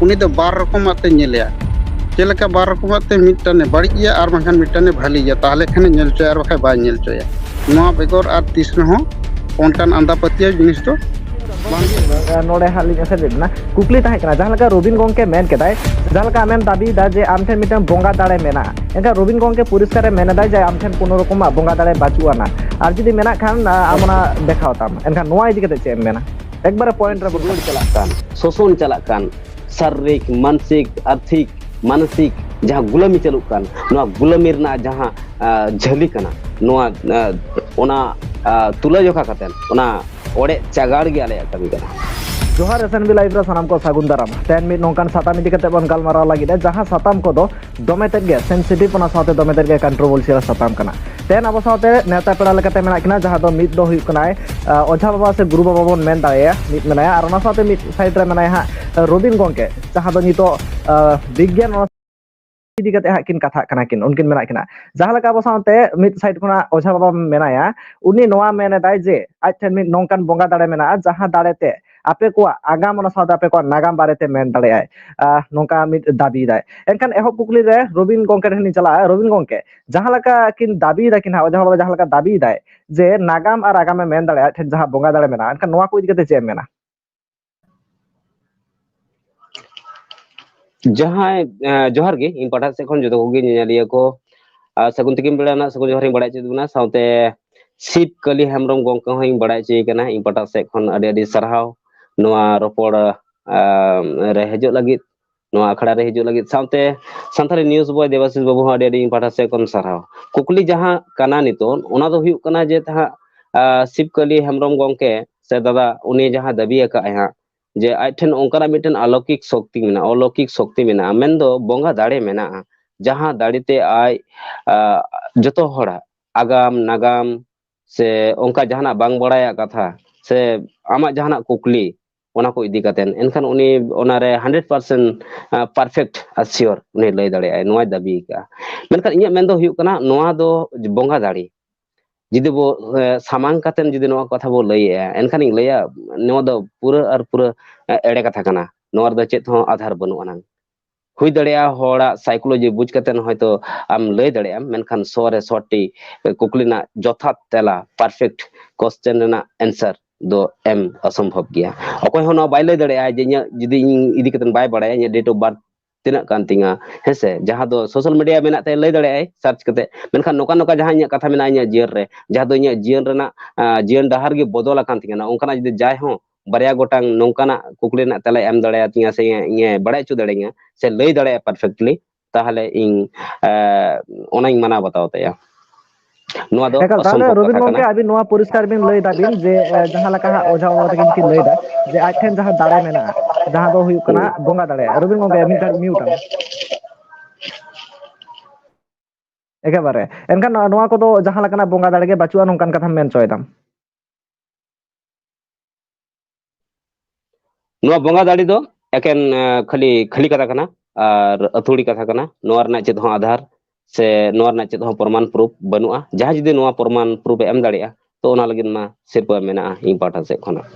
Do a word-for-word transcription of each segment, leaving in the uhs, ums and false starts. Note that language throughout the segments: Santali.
ᱩᱱᱤ ᱫᱚ ᱵᱟᱨ ᱨᱚᱠᱚᱢᱟᱜ ᱛᱮ ᱧᱮᱞᱮᱭᱟ᱾ ᱪᱮᱫ ᱞᱮᱠᱟ ᱵᱟᱨ ᱨᱚᱠᱚᱢᱟᱜ ᱛᱮ? ᱢᱤᱫᱴᱟᱝ ᱮ ᱵᱟᱹᱲᱤᱡ ᱜᱮᱭᱟ ᱟᱨ ᱵᱟᱝᱠᱷᱟᱱ ᱢᱤᱫᱴᱟᱝ ᱮ ᱵᱷᱟᱹᱞᱤ ᱜᱮᱭᱟ, ᱛᱟᱦᱚᱞᱮ ᱠᱷᱟᱱᱮ ᱧᱮᱞ ᱦᱚᱪᱚᱭᱟ ᱟᱨ ᱵᱟᱠᱷᱟᱱ ᱵᱟᱭ ᱧᱮᱞ ᱦᱚᱪᱚᱭᱟ᱾ ᱱᱚᱣᱟ ᱵᱮᱜᱚᱨ ᱟᱨ ᱛᱤᱥ ᱨᱮᱦᱚᱸ ᱚᱱᱠᱟᱱ ᱟᱸᱫᱷᱟ ᱯᱟᱹᱛᱭᱟᱹᱣ ᱡᱤᱱᱤᱥ ᱫᱚ ᱵᱟᱝ ᱦᱩᱭᱩᱜᱼᱟ᱾ ᱱᱚᱰᱮ ᱦᱟᱸᱜ ᱞᱤᱧ ᱮᱥᱮᱫ ᱞᱮᱫ ᱵᱮᱱᱟ᱾ ᱠᱩᱠᱞᱤ ᱛᱟᱦᱮᱸ ᱠᱟᱱᱟ, ᱡᱟᱦᱟᱸ ᱞᱮᱠᱟ ᱨᱚᱵᱤᱱ ᱜᱚᱢᱠᱮ ᱢᱮᱱ ᱠᱮᱫᱟᱭ, ᱡᱟᱦᱟᱸ ᱞᱮᱠᱟ ᱟᱢᱮᱢ ᱫᱟᱹᱵᱤᱭᱮᱫᱟ ᱡᱮ ᱟᱢ ᱴᱷᱮᱱ ᱢᱤᱫᱴᱟᱝ ᱵᱚᱸᱜᱟ ᱫᱟᱲᱮ ᱢᱮᱱᱟᱜᱼᱟ, ᱮᱱᱠᱷᱟᱱ ᱨᱚᱵᱤᱱ ᱜᱚᱢᱠᱮ ᱯᱚᱨᱤᱥᱠᱟᱨᱮ ᱢᱮᱱ ᱮᱫᱟᱭ ᱡᱮ ᱟᱢ ᱴᱷᱮᱱ ᱠᱳᱱᱳ ᱨᱚᱠᱚᱢᱟᱜ ᱵᱚᱸᱜᱟ ᱫᱟᱲᱮ ᱵᱟᱹᱪᱩᱜ ᱟᱱᱟ, ᱟᱨ ᱡᱩᱫᱤ ᱢᱮᱱᱟᱜ ᱠᱷᱟᱱ ᱟᱢ ᱚᱱᱟ ᱫᱮᱠᱷᱟᱣ ᱛᱟᱢ᱾ ᱮᱱᱠᱷᱟᱱ ᱱᱚᱣᱟ ᱤᱫᱤ ᱠᱟᱛᱮ ᱪᱮᱫ ᱮᱢ ᱢᱮᱱᱟ? ᱮᱠᱵᱟᱨᱮ ᱯᱚᱭᱮᱱᱴ ᱨᱮ ᱵᱚᱞᱚ᱾ ᱥᱤᱠᱷᱱᱟᱹᱛ ᱪᱟᱞᱟᱜ ᱠᱟᱱ, ᱥᱳᱥᱚᱱ ᱪᱟᱞᱟᱜ ᱠᱟᱱ, ᱥᱟᱨᱤᱨᱤᱠ, ᱢᱟᱱᱥᱤᱠ, ᱟᱨᱛᱷᱤᱠ, ᱢᱟᱱᱚᱥᱤᱠ ᱡᱟᱦᱟᱸ ᱜᱩᱞᱟᱹᱢᱤ ᱪᱟᱹᱞᱩᱜ ᱠᱟᱱ, ᱱᱚᱣᱟ ᱜᱩᱞᱟᱹᱢᱤ ᱨᱮᱱᱟᱜ ᱡᱟᱦᱟᱸ ᱟᱸ, ᱡᱷᱟᱹᱞᱤ ᱠᱟᱱᱟ, ᱱᱚᱣᱟ ᱟᱸ, ᱚᱱᱟ ᱟᱸ, ᱛᱩᱞᱟᱹᱡᱚᱠᱷᱟ ᱠᱟᱛᱮ ᱚᱱᱟ ᱚᱲᱮᱡ ᱪᱟᱜᱟᱲ ᱜᱮ ᱟᱞᱮᱭᱟᱜ ᱠᱟᱹᱢᱤ ᱠᱟᱱᱟ᱾ ᱡᱚᱦᱟᱨ ᱮᱥ ᱮᱱ ᱵᱤ ᱞᱟᱭᱤᱵᱷ ᱨᱮ ᱥᱟᱱᱟᱢ ᱠᱚ ᱥᱟᱹᱜᱩᱱ ᱫᱟᱨᱟᱢ᱾ ᱛᱮᱦᱮᱧ ᱢᱤᱫ ᱱᱚᱝᱠᱟᱱ ᱥᱟᱛᱟᱢ ᱤᱫᱤ ᱠᱟᱛᱮ ᱵᱚᱱ ᱜᱟᱞᱢᱟᱨᱟᱣ ᱞᱟᱹᱜᱤᱫ, ᱡᱟᱦᱟᱸ ᱥᱟᱛᱟᱢ ᱠᱚᱫᱚ ᱫᱚᱢᱮ ᱛᱮᱫ ᱜᱮ ᱥᱮᱱᱥᱤᱴᱤᱵᱷ, ᱚᱱᱟ ᱥᱟᱶᱛᱮ ᱫᱚᱢᱮ ᱛᱮᱫ ᱜᱮ ᱠᱚᱱᱴᱨᱳᱵᱷᱟᱨᱥᱤᱭᱟᱞ ᱥᱟᱛᱟᱢ ᱠᱟᱱᱟ᱾ ᱛᱮᱦᱮᱧ ᱟᱵᱚ ᱥᱟᱶᱛᱮ ᱱᱮᱣᱛᱟ ᱯᱮᱲᱟ ᱞᱮᱠᱟᱛᱮ ᱢᱮᱱᱟᱜ ᱠᱤᱱᱟ, ᱡᱟᱦᱟᱸ ᱫᱚ ᱢᱤᱫ ᱫᱚ ᱦᱩᱭᱩᱜ ᱠᱟᱱᱟᱭ ᱟᱸ, ᱚᱡᱷᱟ ᱵᱟᱵᱟ ᱥᱮ ᱜᱩᱨᱩ ᱵᱟᱵᱟ ᱵᱚᱱ ᱢᱮᱱ ᱫᱟᱲᱮᱭᱟᱭᱟ, ᱢᱤᱫ ᱢᱮᱱᱟᱭᱟ, ᱟᱨ ᱚᱱᱟ ᱥᱟᱶᱛᱮ ᱢᱤᱫ ᱥᱟᱭᱤᱰ ᱨᱮ ᱢᱮᱱᱟᱭᱟ ᱦᱟᱸᱜ ᱨᱚᱵᱤᱱ ᱜᱚᱢᱠᱮ, ᱡᱟᱦᱟᱸ ᱫᱚ ᱱᱤᱛᱚᱜ ᱟᱸ, ᱵᱤᱜᱽᱜᱟᱱ ᱚᱱᱟ ᱤᱫᱤ ᱠᱟᱛᱮ ᱦᱟᱸᱜ ᱠᱤᱱ ᱠᱟᱛᱷᱟᱜ ᱠᱟᱱᱟ ᱠᱤᱱ, ᱩᱱᱠᱤᱱ ᱢᱮᱱᱟᱜ ᱠᱤᱱᱟ᱾ ᱡᱟᱦᱟᱸ ᱞᱮᱠᱟ ᱟᱵᱚ ᱥᱟᱶᱛᱮ ᱢᱤᱫ ᱥᱟᱭᱤᱰ ᱠᱷᱚᱱᱟᱜ ᱚᱡᱷᱟ ᱵᱟᱵᱟ ᱢᱮᱱᱟᱭᱟ, ᱩᱱᱤ ᱱᱚᱣᱟ ᱢᱮᱱ ᱮᱫᱟᱭ ᱡᱮ ᱟᱡ ᱴᱷᱮᱱ ᱢᱤᱫ ᱱᱚᱝᱠᱟᱱ ᱵᱚᱸᱜᱟ ᱫᱟᱲᱮ ᱢᱮᱱᱟᱜᱼᱟ, ᱡᱟᱦᱟᱸ ᱫᱟᱲᱮ ᱛᱮ ᱟᱯᱮ ᱠᱚᱣᱟᱜ ᱟᱜᱟᱢ, ᱚᱱᱟ ᱥᱟᱶᱛᱮ ᱟᱯᱮ ᱠᱚᱣᱟᱜ ᱱᱟᱜᱟᱢ ᱵᱟᱨᱮᱛᱮ ᱢᱮᱱ ᱫᱟᱲᱮᱭᱟᱜᱼᱟᱭ, ᱟᱸ, ᱱᱚᱝᱠᱟ ᱢᱤᱫ ᱫᱟᱹᱵᱤᱭᱮᱫᱟᱭ᱾ ᱮᱱᱠᱷᱟᱱ ᱮᱦᱚᱵ ᱠᱩᱠᱞᱤ ᱨᱮ ᱨᱚᱵᱤᱱ ᱜᱚᱢᱠᱮ ᱴᱷᱮᱱ ᱤᱧ ᱪᱟᱞᱟᱜᱼᱟ᱾ ᱨᱚᱵᱤᱱ ᱜᱚᱢᱠᱮ, ᱡᱟᱦᱟᱸ ᱞᱮᱠᱟ ᱠᱤᱱ ᱫᱟᱹᱵᱤᱭᱮᱫᱟ ᱠᱤᱱ ᱦᱟᱸᱜ, ᱚᱡᱷᱟ ᱵᱟᱵᱟ ᱡᱟᱦᱟᱸ ᱞᱮᱠᱟ ᱫᱟᱹᱵᱤᱭᱮᱫᱟᱭ ᱡᱮ ᱱᱟᱜᱟᱢ ᱟᱨ ᱟᱜᱟᱢᱮ ᱢᱮᱱ ᱫᱟᱲᱮᱭᱟᱜᱼᱟ ᱟᱡ ᱴᱷᱮᱱ ᱡᱟᱦᱟᱸ ᱵᱚᱸᱜᱟ ᱫᱟᱲᱮ ᱢᱮᱱᱟᱜᱼᱟ, ᱮᱱᱠᱷᱟᱱ ᱱᱚᱣᱟ ᱠᱚ ᱤᱫᱤ ᱠᱟᱛᱮ ᱪᱮᱫ ᱮᱢ ᱢᱮᱱᱟ? ᱡᱟᱦᱟᱸᱭ ᱮᱸ, ᱡᱚᱦᱟᱨ ᱜᱮ, ᱤᱧ ᱯᱟᱦᱴᱟ ᱥᱮᱫ ᱠᱷᱚᱱ ᱡᱚᱛᱚ ᱠᱚᱜᱮ ᱧᱮᱧᱮᱞᱤᱭᱟᱹ ᱠᱚ ᱟᱨ ᱥᱟᱹᱜᱩᱱ ᱛᱤᱠᱤᱱ ᱵᱮᱲᱟ ᱨᱮᱱᱟᱜ ᱥᱟᱹᱜᱩᱱ ᱡᱚᱦᱟᱨ ᱤᱧ ᱵᱟᱲᱟᱭ ᱦᱚᱪᱚᱭᱮᱫ ᱵᱚᱱᱟ᱾ ᱥᱟᱶᱛᱮ ᱥᱤᱵ ᱠᱟᱹᱞᱤ ᱦᱮᱢᱵᱨᱚᱢ ᱜᱚᱢᱠᱮ ᱦᱚᱸ ᱤᱧ ᱵᱟᱲᱟᱭ ᱦᱚᱪᱚᱭᱮ ᱠᱟᱱᱟ ᱤᱧ ᱯᱟᱦᱴᱟ ᱥᱮᱫ ᱠᱷᱚᱱ ᱟᱹᱰᱤ ᱟᱹᱰᱤ ᱥᱟᱨᱦᱟᱣ ᱱᱚᱣᱟ ᱨᱚᱯᱚᱲ ᱟᱸ, ᱨᱮ ᱦᱤᱡᱩᱜ ᱞᱟᱹᱜᱤᱫ, ᱱᱚᱣᱟ ᱟᱠᱷᱲᱟ ᱨᱮ ᱦᱤᱡᱩᱜ ᱞᱟᱹᱜᱤᱫ᱾ ᱥᱟᱶᱛᱮ ᱥᱟᱱᱛᱟᱲᱤ ᱱᱤᱭᱩᱡ ᱵᱚᱭ ᱫᱮᱵᱟᱥᱤᱥ ᱵᱟᱹᱵᱩ ᱦᱚᱸ ᱟᱹᱰᱤ ᱟᱹᱰᱤ ᱤᱧ ᱯᱟᱦᱴᱟ ᱥᱮᱫ ᱠᱷᱚᱱ ᱥᱟᱨᱦᱟᱣ᱾ ᱠᱩᱠᱞᱤ ᱡᱟᱦᱟᱸ ᱠᱟᱱᱟ ᱱᱤᱛᱚᱜ, ᱚᱱᱟ ᱫᱚ ᱦᱩᱭᱩᱜ ᱠᱟᱱᱟ ᱡᱮ ᱛᱟᱦᱟᱸᱜ ᱟᱸ, ᱥᱤᱵ ᱠᱟᱹᱞᱤ ᱦᱮᱢᱵᱨᱚᱢ ᱜᱚᱢᱠᱮ ᱥᱮ ᱫᱟᱫᱟ, ᱩᱱᱤ ᱡᱟᱦᱟᱸ ᱫᱟᱹᱵᱤ ᱟᱠᱟᱫ ᱟᱭ ᱦᱟᱸᱜ, ᱡᱮ ᱟᱡ ᱴᱷᱮᱱ ᱚᱱᱠᱟᱱᱟᱜ ᱢᱤᱫᱴᱮᱱ ᱟᱞᱚᱠᱤᱠ ᱥᱚᱠᱛᱤ ᱢᱮᱱᱟᱜᱼᱟ, ᱚᱞᱚᱠᱤᱠ ᱥᱚᱠᱛᱤ ᱢᱮᱱᱟᱜᱼᱟ, ᱢᱮᱱᱫᱚ ᱵᱚᱸᱜᱟ ᱫᱟᱲᱮ ᱢᱮᱱᱟᱜᱼᱟ, ᱡᱟᱦᱟᱸ ᱫᱟᱲᱮᱛᱮ ᱟᱡ ᱟᱸ, ᱡᱚᱛᱚ ᱦᱚᱲᱟᱜ ᱟᱜᱟᱢ ᱱᱟᱜᱟᱢ ᱥᱮ ᱚᱱᱠᱟ ᱡᱟᱦᱟᱱᱟᱜ ᱵᱟᱝ ᱵᱟᱲᱟᱭᱟᱜ ᱠᱟᱛᱷᱟ ᱥᱮ ᱟᱢᱟᱜ ᱡᱟᱦᱟᱱᱟᱜ ᱠᱩᱠᱞᱤ, ᱚᱱᱟ ᱠᱚ ᱤᱫᱤ ᱠᱟᱛᱮ, ᱮᱱᱠᱷᱟᱱ ᱩᱱᱤ ᱚᱱᱟᱨᱮ ᱦᱟᱱᱰᱨᱮᱰ ᱯᱟᱨᱥᱮᱱᱴ ᱯᱟᱨᱯᱷᱮᱠᱴ ᱟᱨ ᱥᱤᱭᱳᱨ ᱩᱱᱤ ᱞᱟᱹᱭ ᱫᱟᱲᱮᱭᱟᱜᱼᱟᱭ, ᱱᱚᱣᱟᱭ ᱫᱟᱹᱵᱤ ᱟᱠᱟᱫᱼᱟ᱾ ᱢᱮᱱᱠᱷᱟᱱ ᱤᱧᱟᱹᱜ ᱢᱮᱱ ᱫᱚ ᱦᱩᱭᱩᱜ ᱠᱟᱱᱟ, ᱱᱚᱣᱟ ᱫᱚ ᱵᱚᱸᱜᱟ ᱫᱟᱲᱮ ᱡᱩᱫᱤ ᱵᱚ ᱮ, ᱥᱟᱢᱟᱝ ᱠᱟᱛᱮ ᱡᱩᱫᱤ ᱱᱚᱣᱟ ᱠᱟᱛᱷᱟ ᱵᱚ ᱞᱟᱹᱭᱮᱜᱼᱟ, ᱮᱱᱠᱷᱟᱱᱤᱧ ᱞᱟᱹᱭᱟ, ᱱᱚᱣᱟ ᱫᱚ ᱯᱩᱨᱟᱹ ᱟᱨ ᱯᱩᱨᱟᱹ ᱮ, ᱮᱲᱮ ᱠᱟᱛᱷᱟ ᱠᱟᱱᱟ᱾ ᱱᱚᱣᱟ ᱨᱮᱫᱚ ᱪᱮᱫ ᱦᱚᱸ ᱟᱫᱷᱟᱨ ᱵᱟᱹᱱᱩᱜ ᱟᱱᱟᱝ᱾ ᱦᱩᱭ ᱫᱟᱲᱮᱭᱟᱜᱼᱟ ᱦᱚᱲᱟᱜ psychology ᱵᱩᱡᱽ ᱠᱟᱛᱮ ᱦᱚᱭᱛᱳ ᱟᱢ ᱞᱟᱹᱭ ᱫᱟᱲᱮᱭᱟᱜ ᱟᱢ, ᱢᱮᱱᱠᱷᱟᱱ ᱥᱚ ᱨᱮ ᱥᱚᱴᱤ ᱠᱩᱠᱞᱤ ᱨᱮᱱᱟᱜ ᱡᱚᱛᱷᱟᱛ ᱛᱮᱞᱟ, perfect question ᱨᱮᱱᱟᱜ answer ᱫᱚ ᱮᱢ ᱚᱥᱚᱢᱵᱷᱚᱵ ᱜᱮᱭᱟ᱾ ᱚᱠᱚᱭ ᱦᱚᱸ ᱱᱚᱣᱟ ᱵᱟᱭ ᱞᱟᱹᱭ ᱫᱟᱲᱮᱭᱟᱜᱼᱟ ᱡᱮ ᱤᱧᱟᱹᱜ, ᱡᱩᱫᱤ ᱤᱧ ᱤᱫᱤ ᱠᱟᱛᱮ ᱵᱟᱭ ᱵᱟᱲᱟᱭᱟ, ᱤᱧᱟᱹᱜ date of birth ᱛᱤᱱᱟᱹᱜ ᱠᱟᱱ ᱛᱤᱧᱟ, ᱦᱮᱸ ᱥᱮ? ᱡᱟᱦᱟᱸ ᱫᱚ social media ᱢᱮᱱᱟᱜ ᱛᱟᱭᱟ, ᱞᱟᱹᱭ ᱫᱟᱲᱮᱭᱟᱜᱼᱟᱭ search ᱠᱟᱛᱮ᱾ ᱢᱮᱱᱠᱷᱟᱱ ᱱᱚᱝᱠᱟ ᱱᱚᱝᱠᱟ ᱡᱟᱦᱟᱸ ᱤᱧᱟᱹᱜ ᱠᱟᱛᱷᱟ ᱢᱮᱱᱟᱜᱼᱟ ᱤᱧᱟᱹᱜ ᱡᱤᱭᱚᱱ ᱨᱮ, ᱡᱟᱦᱟᱸ ᱫᱚ ᱤᱧᱟᱹᱜ ᱡᱤᱭᱚᱱ ᱨᱮᱱᱟᱜ, ᱟᱸ, ᱡᱤᱭᱚᱱ ᱰᱟᱦᱟᱨ ᱜᱮ ᱵᱚᱫᱚᱞ ᱟᱠᱟᱱ ᱛᱤᱧᱟ, ᱱᱚᱝᱠᱟᱱᱟᱜ ᱡᱩᱫᱤ ᱡᱟᱭ ᱦᱚᱸ ᱵᱟᱨᱭᱟ ᱜᱚᱴᱟᱝ ᱱᱚᱝᱠᱟᱱᱟᱜ ᱠᱩᱠᱞᱤ ᱨᱮᱱᱟᱜ ᱛᱮᱞᱟᱭ ᱮᱢ ᱫᱟᱲᱮᱭᱟᱛᱤᱧᱟ ᱥᱮ ᱤᱧᱮ, ᱤᱧᱮ ᱵᱟᱲᱟᱭ ᱦᱚᱪᱚ ᱫᱟᱲᱮᱭᱟᱹᱧᱟ ᱥᱮ ᱞᱟᱹᱭ ᱫᱟᱲᱮᱭᱟᱜᱼᱟ perfectly, ᱛᱟᱦᱚᱞᱮ ᱤᱧ, ᱮ, ᱚᱱᱟᱧ ᱢᱟᱱᱟᱣ ᱵᱟᱛᱟᱣ ᱛᱟᱭᱟ᱾ ᱱᱚᱣᱟ ᱫᱚ ᱮᱠᱟᱞ, ᱛᱟᱦᱚᱞᱮ ᱚᱥᱚᱢᱵᱷᱚᱵ ᱨᱚᱵᱤᱱ ᱠᱟᱛᱷᱟ ᱜᱚᱝᱠᱮ, ᱠᱟᱱᱟ᱾ ᱟᱹᱵᱤᱱ ᱱᱚᱣᱟ ᱯᱚᱨᱤᱥᱠᱟᱨ ᱵᱤᱱ ᱞᱟᱹᱭ ᱫᱟᱵᱤᱱ ᱡᱮ, ᱮ, ᱡᱟᱦᱟᱸ ᱞᱮᱠᱟ ᱦᱟᱸᱜ ᱚᱡᱷᱟ ᱵᱟᱵᱟ ᱛᱟᱹᱠᱤᱱ ᱠᱤᱱ ᱞᱟᱹᱭ ᱫᱟ ᱡᱮ ᱟᱡ ᱴᱷᱮᱱ ᱡᱟᱦᱟᱸ ᱫᱟᱲᱮ ᱢᱮᱱᱟᱜᱼᱟ, ᱡᱟᱦᱟᱸ ᱫᱚ ᱦᱩᱭᱩᱜ ᱠᱟᱱᱟ ᱦᱩᱸ᱾ ᱵᱚᱸᱜᱟ ᱫᱟᱲᱮ᱾ ᱨᱚᱵᱤᱱ ᱜᱚᱝᱠᱮ, ᱢᱤᱫ ᱜᱷᱟᱹᱲᱤᱡ mute ᱟᱢ᱾ ᱮᱠᱮᱵᱟᱨᱮ᱾ ᱮᱱᱠᱷᱟᱱ ᱱᱚᱣᱟ ᱠᱚᱫᱚ ᱡᱟᱦᱟᱸ ᱞᱮᱠᱟᱱᱟᱜ ᱵᱚᱸᱜᱟ ᱫᱟᱲᱮ ᱜᱮ ᱵᱟᱹᱪᱩᱜᱼᱟ, ᱱᱚᱝᱠᱟᱱ ᱠᱟᱛᱷᱟᱢ ᱢᱮᱱ ᱦᱚᱪᱚᱭᱮᱫᱟᱢ? ᱱᱚᱣᱟ ᱵᱚᱸᱜᱟ ᱫᱟᱲᱮ ᱫᱚ ᱮᱠᱮᱱ, ᱮ, ᱠᱷᱟᱹᱞᱤ, ᱠᱷᱟᱹᱞᱤ ᱠᱟᱛᱷᱟ ᱠᱟᱱᱟ ᱟᱨ ᱟᱹᱛᱷᱩᱲᱤ ᱠᱟᱛᱷᱟ ᱠᱟᱱᱟ᱾ ᱱᱚᱣᱟ ᱨᱮᱱᱟᱜ ᱪᱮᱫ ᱦᱚᱸ ᱟᱫᱷᱟᱨ ᱥᱮ ᱱᱚᱣᱟ ᱨᱮᱱᱟᱜ ᱪᱮᱫ ᱦᱚᱸ ᱯᱨᱚᱢᱟᱱ proof ᱵᱟᱹᱱᱩᱜᱼᱟ᱾ ᱡᱟᱦᱟᱸᱭ ᱡᱩᱫᱤ ᱱᱚᱣᱟ ᱯᱨᱚᱢᱟᱱ proof ᱮ ᱮᱢ ᱫᱟᱲᱮᱭᱟᱜᱼᱟ, ᱛᱚ ᱚᱱᱟ ᱞᱟᱹᱜᱤᱫ ᱢᱟ ᱥᱤᱨᱯᱟᱹ ᱢᱮᱱᱟᱜᱼᱟ ᱤᱧ ᱯᱟᱦᱴᱟ ᱥᱮᱫ ᱠᱷᱚᱱᱟᱜ᱾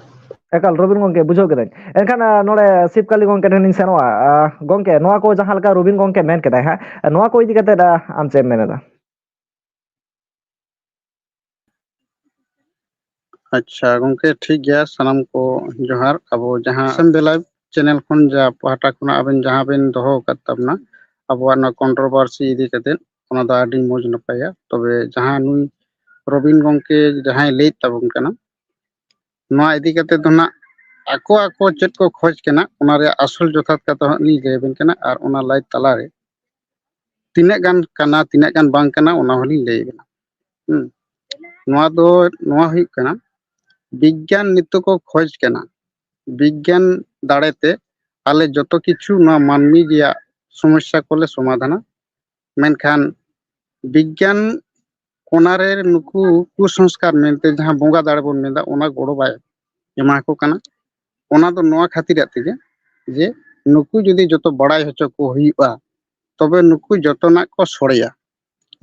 ᱮᱠᱟᱞ, ᱨᱚᱵᱤᱱ ᱜᱚᱝᱠᱮ, ᱵᱩᱡᱷᱟᱹᱣ ᱠᱮᱫᱟᱹᱧ᱾ ᱮᱱᱠᱷᱟᱱ, ᱟ, ᱱᱚᱰᱮ ᱥᱤᱵᱽ ᱠᱟᱹᱞᱤ ᱜᱚᱝᱠᱮ ᱴᱷᱮᱱ ᱤᱧ ᱥᱮᱱᱚᱜᱼᱟ᱾ ᱟ, ᱜᱚᱝᱠᱮ, ᱱᱚᱣᱟ ᱠᱚ ᱡᱟᱦᱟᱸ ᱞᱮᱠᱟ ᱨᱚᱵᱤᱱ ᱜᱚᱝᱠᱮ ᱢᱮᱱ ᱠᱮᱫᱟᱭ ᱦᱟᱸᱜ, ᱱᱚᱣᱟ ᱠᱚ ᱤᱫᱤ ᱠᱟᱛᱮᱫ, ᱟ, ᱟᱢ ᱪᱮᱫ ᱮᱢ ᱢᱮᱱ ᱮᱫᱟ? ᱟᱪᱪᱷᱟ ᱜᱚᱝᱠᱮ, ᱴᱷᱤᱠ ᱜᱮᱭᱟ, ᱥᱟᱱᱟᱢ ᱠᱚ ᱡᱚᱦᱟᱨ᱾ ᱟᱵᱚ ᱡᱟᱦᱟᱸ Assembly Live channel ᱠᱷᱚᱱ ᱡᱟ ᱯᱟᱦᱴᱟ ᱠᱷᱚᱱᱟᱜ ᱟᱵᱮᱱ ᱡᱟᱦᱟᱸ ᱵᱮᱱ ᱫᱚᱦᱚ ᱟᱠᱟᱫ ᱛᱟᱵᱚᱱᱟ ᱟᱵᱚᱣᱟᱜ ᱱᱚᱣᱟ controversy ᱤᱫᱤ ᱠᱟᱛᱮᱫ, ᱚᱱᱟ ᱫᱚ ᱟᱹᱰᱤ ᱢᱚᱡᱽ ᱱᱟᱯᱟᱭᱟ᱾ ᱛᱚᱵᱮ ᱡᱟᱦᱟᱸ ᱱᱩᱭ ᱨᱚᱵᱤᱱ ᱜᱚᱝᱠᱮ ᱡᱟᱦᱟᱸᱭ ᱞᱟᱹᱭᱮᱫ ᱛᱟᱵᱚᱱ ᱠᱟᱱᱟ, ᱱᱚᱣᱟ ᱤᱫᱤ ᱠᱟᱛᱮᱫ ᱫᱚ ᱱᱟᱜ ᱟᱠᱚ ᱟᱠᱚ ᱪᱮᱫ ᱠᱚ ᱠᱷᱚᱡᱽ ᱠᱟᱱᱟ, ᱚᱱᱟ ᱨᱮᱭᱟᱜ ᱟᱥᱚᱞ ᱡᱚᱛᱷᱟᱛ ᱠᱟᱛᱷᱟ ᱦᱟᱸᱜ ᱞᱤᱧ ᱞᱟᱹᱭ ᱟᱵᱮᱱ ᱠᱟᱱᱟ᱾ ᱟᱨ ᱚᱱᱟ live ᱛᱟᱞᱟᱨᱮ ᱛᱤᱱᱟᱹᱜ ᱜᱟᱱ ᱠᱟᱱᱟ, ᱛᱤᱱᱟᱹᱜ ᱜᱟᱱ ᱵᱟᱝ ᱠᱟᱱᱟ, ᱚᱱᱟ ᱦᱚᱸᱞᱤᱧ ᱞᱟᱹᱭ ᱟᱵᱮᱱᱟ᱾ ᱦᱩᱸ᱾ ᱱᱚᱣᱟ ᱫᱚ, ᱱᱚᱣᱟ ᱦᱩᱭᱩᱜ ᱠᱟᱱᱟ, ᱵᱤᱜᱽᱜᱟᱱ ᱱᱤᱛᱚᱜ ᱠᱚ ᱠᱷᱚᱡᱽ ᱠᱟᱱᱟ, ᱵᱤᱜᱽᱜᱟᱱ ᱫᱟᱲᱮᱛᱮ ᱟᱞᱮ ᱡᱚᱛᱚ ᱠᱤᱪᱷᱩ ᱱᱚᱣᱟ ᱢᱟᱹᱱᱢᱤ ᱨᱮᱭᱟᱜ ᱥᱚᱢᱚᱥᱥᱟ ᱠᱚᱞᱮ ᱥᱚᱢᱟᱫᱷᱟᱱᱟ᱾ ᱢᱮᱱᱠᱷᱟᱱ ᱵᱤᱜᱽᱜᱟᱱ ᱚᱱᱟᱨᱮ ᱱᱩᱠᱩ ᱠᱩᱥᱚᱝᱥᱠᱟᱨ ᱢᱮᱱᱛᱮ ᱡᱟᱦᱟᱸ ᱵᱚᱸᱜᱟ ᱫᱟᱲᱮ ᱵᱚᱱ ᱢᱮᱱᱫᱟ, ᱚᱱᱟ ᱜᱚᱲᱚ ᱵᱟᱭ ᱮᱢᱟ ᱠᱚ ᱠᱟᱱᱟ᱾ ᱚᱱᱟ ᱫᱚ ᱱᱚᱣᱟ ᱠᱷᱟᱹᱛᱤᱨᱟᱜ ᱛᱮᱜᱮ ᱡᱮ ᱱᱩᱠᱩ ᱡᱩᱫᱤ ᱡᱚᱛᱚ ᱵᱟᱲᱟᱭ ᱦᱚᱪᱚ ᱠᱚ ᱦᱩᱭᱩᱜᱼᱟ, ᱛᱚᱵᱮ ᱱᱩᱠᱩ ᱡᱚᱛᱚᱱᱟᱜ ᱠᱚ ᱥᱚᱲᱮᱭᱟ᱾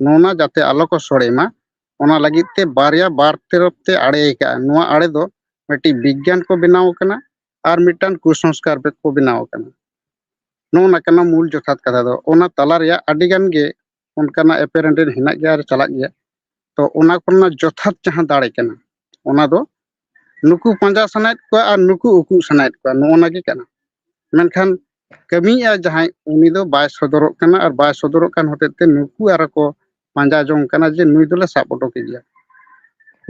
ᱱᱚᱣᱟ ᱡᱟᱛᱮ ᱟᱞᱚ ᱠᱚ ᱥᱚᱲᱮ ᱢᱟ, ᱚᱱᱟ ᱞᱟᱹᱜᱤᱫ ᱛᱮ ᱵᱟᱨᱭᱟ ᱵᱟᱨ ᱛᱚᱨᱚᱯ ᱛᱮ ᱟᱲᱮ ᱟᱠᱟᱜᱼᱟ᱾ ᱱᱚᱣᱟ ᱟᱲᱮ ᱫᱚ ᱢᱤᱫᱴᱤᱡ ᱵᱤᱜᱽᱜᱟᱱ ᱠᱚ ᱵᱮᱱᱟᱣ ᱟᱠᱟᱱᱟ, ᱟᱨ ᱢᱤᱫᱴᱟᱝ ᱠᱩᱥᱚᱝᱥᱠᱟᱨ ᱠᱚ ᱵᱮᱱᱟᱣ ᱟᱠᱟᱱᱟ᱾ ᱱᱚᱜᱼᱚ ᱱᱟ ᱠᱟᱱᱟ ᱢᱩᱞ ᱡᱚᱛᱷᱟᱛ ᱠᱟᱛᱷᱟ ᱫᱚ᱾ ᱚᱱᱟ ᱛᱟᱞᱟ ᱨᱮᱭᱟᱜ ᱟᱹᱰᱤ ᱜᱟᱱ ᱜᱮ ᱚᱱᱠᱟᱱᱟᱜ ᱮᱯᱮᱨ ᱦᱮᱸᱰᱮᱡ ᱦᱮᱱᱟᱜ ᱜᱮᱭᱟ ᱟᱨ ᱪᱟᱞᱟᱜ ᱜᱮᱭᱟ᱾ ᱛᱚ ᱚᱱᱟ ᱠᱚᱨᱮᱱᱟᱜ ᱡᱚᱛᱷᱟᱛ ᱡᱟᱦᱟᱸ ᱫᱟᱲᱮ ᱠᱟᱱᱟ, ᱚᱱᱟ ᱫᱚ ᱱᱩᱠᱩ ᱯᱟᱸᱡᱟ ᱥᱟᱱᱟᱭᱮᱫ ᱠᱚᱣᱟ ᱟᱨ ᱱᱩᱠᱩ ᱩᱠᱩ ᱥᱟᱱᱟᱭᱮᱫ ᱠᱚᱣᱟ, ᱱᱚᱜᱼᱚ ᱱᱟ ᱜᱮ ᱠᱟᱱᱟ᱾ ᱢᱮᱱᱠᱷᱟᱱ ᱠᱟᱹᱢᱤᱭᱮᱫᱼᱟ ᱡᱟᱦᱟᱸᱭ, ᱩᱱᱤ ᱫᱚ ᱵᱟᱭ ᱥᱚᱫᱚᱨᱚᱜ ᱠᱟᱱᱟ ᱟᱨ ᱵᱟᱭ ᱥᱚᱫᱚᱨᱚᱜ ᱠᱟᱱ ᱦᱚᱛᱮᱡ ᱛᱮ ᱱᱩᱠᱩ ᱟᱨᱚ ᱠᱚ ᱯᱟᱸᱡᱟ ᱡᱚᱝ ᱠᱟᱱᱟ ᱡᱮ ᱱᱩᱭ ᱫᱚᱞᱮ ᱥᱟᱵ ᱚᱰᱚᱠᱮ ᱜᱮᱭᱟ᱾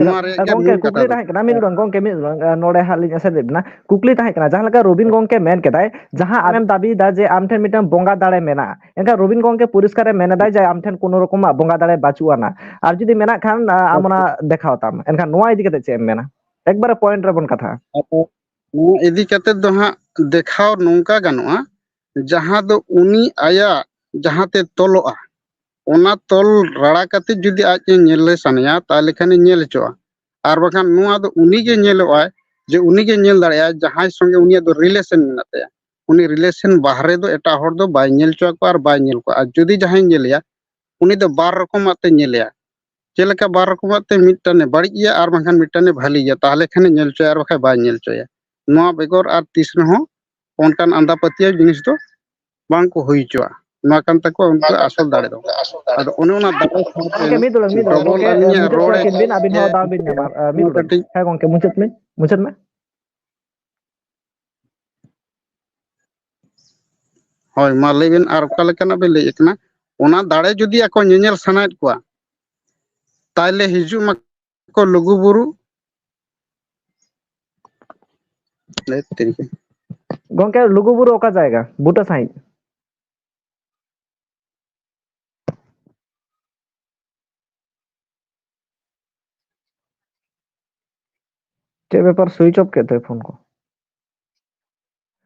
ᱱᱚᱣᱟ ᱨᱮᱭᱟᱜ ᱜᱮ ᱜᱚᱝᱠᱮ, ᱢᱩᱞ ᱠᱟᱛᱷᱟ ᱠᱩᱠᱞᱤ ᱫᱚ᱾ ᱛᱟᱦᱮᱸ ᱠᱟᱱᱟ, ᱢᱤᱫ ᱰᱚᱸ-, ᱜᱚᱝᱠᱮ, ᱢᱤᱫ ᱰᱚᱸ-, ᱱᱚᱰᱮ ᱦᱟᱸᱜ ᱞᱤᱧ ᱮᱥᱮᱫᱮᱫ ᱵᱮᱱᱟ᱾ ᱠᱩᱠᱞᱤ ᱛᱟᱦᱮᱸ ᱠᱟᱱᱟ, ᱡᱟᱦᱟᱸ ᱞᱮᱠᱟ ᱨᱚᱵᱤᱱ ᱜᱚᱝᱠᱮ ᱢᱮᱱ ᱠᱮᱫᱟᱭ, ᱡᱟᱦᱟᱸ ᱟᱢᱮᱢ ᱫᱟᱹᱵᱤᱭᱮᱫᱟ ᱡᱮ ᱟᱢ ᱴᱷᱮᱱ ᱢᱤᱫᱴᱟᱝ ᱵᱚᱸᱜᱟ ᱫᱟᱲᱮ ᱢᱮᱱᱟᱜᱼᱟ, ᱮᱱᱠᱷᱟᱱ ᱨᱚᱵᱤᱱ ᱜᱚᱝᱠᱮ ᱯᱚᱨᱤᱥᱠᱟᱨᱮ ᱢᱮᱱ ᱮᱫᱟᱭ ᱡᱮ ᱟᱢ ᱴᱷᱮᱱ ᱠᱳᱱᱳ ᱨᱚᱠᱚᱢᱟᱜ ᱵᱚᱸᱜᱟ ᱫᱟᱲᱮ ᱵᱟᱹᱪᱩᱜ ᱟᱱᱟ᱾ ᱟᱨ ᱡᱩᱫᱤ ᱢᱮᱱᱟᱜ ᱠᱷᱟᱱ, ᱟ, ᱟᱢ ᱚᱱᱟ ᱫᱮᱠᱷᱟᱣ ᱛᱟᱢ᱾ ᱮᱱᱠᱷᱟᱱ ᱱᱚᱣᱟ ᱤᱫᱤ ᱠᱟᱛᱮ ᱪᱮᱫ ᱮᱢ ᱢᱮᱱᱟ? ᱮᱠᱵᱟᱨᱮ point ᱨᱮᱵᱚᱱ ᱠᱟᱛᱷᱟᱜᱼᱟ᱾ ᱟᱫᱚ ᱱᱚᱣᱟ ᱤᱫᱤ ᱠᱟᱛᱮ ᱫᱚ ᱦᱟᱸᱜ ᱫᱮᱠᱷᱟᱣ ᱱᱚᱝᱠᱟ ᱜᱟᱱᱚᱜᱼᱟ, ᱡᱟᱦᱟᱸ ᱫᱚ ᱩᱱᱤ ᱟᱭᱟᱜ ᱡᱟᱦᱟᱸ ᱛᱮ ᱛᱚᱞᱚᱜᱼᱟ, ᱚᱱᱟ ᱛᱚᱞ ᱨᱟᱲᱟ ᱠᱟᱛᱮ ᱡᱩᱫᱤ ᱟᱡ ᱮ ᱧᱮᱞ ᱮ ᱥᱟᱱᱟᱭᱟ, ᱛᱟᱦᱚᱞᱮ ᱠᱷᱟᱱᱮ ᱧᱮᱞ ᱦᱚᱪᱚᱜᱼᱟ᱾ ᱟᱨ ᱵᱟᱠᱷᱟᱱ ᱱᱚᱣᱟ ᱫᱚ ᱩᱱᱤ ᱜᱮ ᱧᱮᱞᱚᱜᱼᱟᱭ, ᱡᱮ ᱩᱱᱤ ᱜᱮ ᱧᱮᱞ ᱫᱟᱲᱮᱭᱟᱜᱼᱟᱭ, ᱡᱟᱦᱟᱸᱭ ᱥᱚᱸᱜᱮ ᱩᱱᱤᱭᱟᱜ ᱫᱚ relation ᱢᱮᱱᱟᱜ ᱛᱟᱭᱟ᱾ ᱩᱱᱤ relation ᱵᱟᱦᱨᱮ ᱫᱚ ᱮᱴᱟᱜ ᱦᱚᱲ ᱫᱚ ᱵᱟᱭ ᱧᱮᱞ ᱦᱚᱪᱚ ᱟᱠᱚᱣᱟ ᱟᱨ ᱵᱟᱭ ᱧᱮᱞ ᱠᱚᱣᱟ᱾ ᱟᱨ ᱡᱩᱫᱤ ᱡᱟᱦᱟᱸᱭ ᱧᱮᱞᱮᱭᱟ, ᱩᱱᱤ ᱫᱚ ᱵᱟᱨ ᱨᱚᱠᱚᱢᱟᱜ ᱛᱮ ᱧᱮᱞᱮᱭᱟ᱾ ᱪᱮᱫ ᱞᱮᱠᱟ ᱵᱟᱨ ᱨᱚᱠᱚᱢᱟᱜ ᱛᱮ? ᱢᱤᱫᱴᱟᱝ ᱮ ᱵᱟᱹᱲᱤᱡ ᱜᱮᱭᱟ ᱟᱨ ᱵᱟᱝᱠᱷᱟᱱ ᱢᱤᱫᱴᱟᱝ ᱮ ᱵᱷᱟᱹᱞᱤ ᱜᱮᱭᱟ, ᱛᱟᱦᱚᱞᱮ ᱠᱷᱟᱱᱮ ᱧᱮᱞ ᱦᱚᱪᱚᱭᱟ ᱟᱨ ᱵᱟᱠᱷᱟᱡ ᱵᱟᱭ ᱧᱮᱞ ᱦᱚᱪᱚᱭᱟ᱾ ᱱᱚᱣᱟ ᱵᱮᱜᱚᱨ ᱟᱨ ᱛᱤᱥ ᱨᱮᱦᱚᱸ ᱚᱱᱠᱟᱱ ᱟᱸᱫᱷᱟ ᱯᱟᱹᱛᱭᱟᱹᱣ ᱡᱤᱱᱤᱥ ᱫᱚ ᱵᱟᱝ ᱠᱚ ᱦᱩᱭ ᱦᱚᱪᱚᱣᱟᱜᱼᱟ᱾ ᱱᱚᱣᱟ ᱠᱟᱱ ᱛᱟᱠᱚᱣᱟ ᱩᱱᱠᱩᱣᱟᱜ ᱟᱥᱚᱞ ᱫᱟᱲᱮ ᱫᱚ᱾ ᱟᱫᱚ ᱚᱱᱮ ᱚᱱᱟ ᱫᱟᱲᱮ ᱥᱟᱶᱛᱮ ᱜᱚᱝᱠᱮ, ᱢᱤᱫ ᱰᱚᱵᱚᱞ, ᱢᱤᱫ ᱰᱚᱵᱚᱞ, ᱜᱚᱝᱠᱮ, ᱟᱹᱞᱤᱧᱟᱜ ᱢᱩᱪᱟᱹᱫ ᱨᱚᱲ ᱦᱚᱪᱚ ᱮ ᱟᱹᱠᱤᱱ ᱵᱤᱱ, ᱟᱹᱵᱤᱱ ᱦᱚᱸ ᱫᱟᱣ ᱵᱤᱱ ᱧᱟᱢᱟ᱾ ᱟ, ᱢᱤᱫ ᱱᱚᱣᱟ ᱰᱚᱵᱚᱞ᱾ ᱠᱟᱹᱴᱤᱡ ᱦᱮᱸ ᱜᱚᱝᱠᱮ, ᱢᱩᱪᱟᱹᱫ ᱢᱮ, ᱢᱩᱪᱟᱹᱫ ᱢᱮ᱾ ᱦᱳᱭ, ᱢᱟ ᱞᱟᱹᱭ ᱵᱤᱱ, ᱟᱨ ᱚᱠᱟ ᱞᱮᱠᱟᱱᱟᱜ ᱵᱤᱱ ᱞᱟᱹᱭᱮᱫ ᱠᱟᱱᱟ? ᱚᱱᱟ ᱫᱟᱲᱮ ᱡᱩᱫᱤ ᱟᱠᱚ ᱧᱮᱧᱮᱞ ᱥᱟᱱᱟᱭᱮᱫ ᱠᱚᱣᱟ, ᱛᱟᱦᱞᱮ ᱦᱤᱡᱩᱜ ᱢᱟᱠᱚ ᱞᱩᱜᱩ ᱵᱩᱨᱩ᱾ ᱞᱟᱹᱭ ᱛᱮ ᱜᱚᱝᱠᱮ, ᱞᱩᱜᱩ ᱵᱩᱨᱩ ᱚᱠᱟ ᱡᱟᱭᱜᱟ? ᱵᱩᱴᱟᱹ ᱥᱟᱺᱦᱤᱡ᱾ ᱪᱮᱫ ᱵᱮᱯᱟᱨ, switch off ᱠᱮᱫ ᱛᱟᱭ ᱯᱷᱳᱱ ᱠᱚ?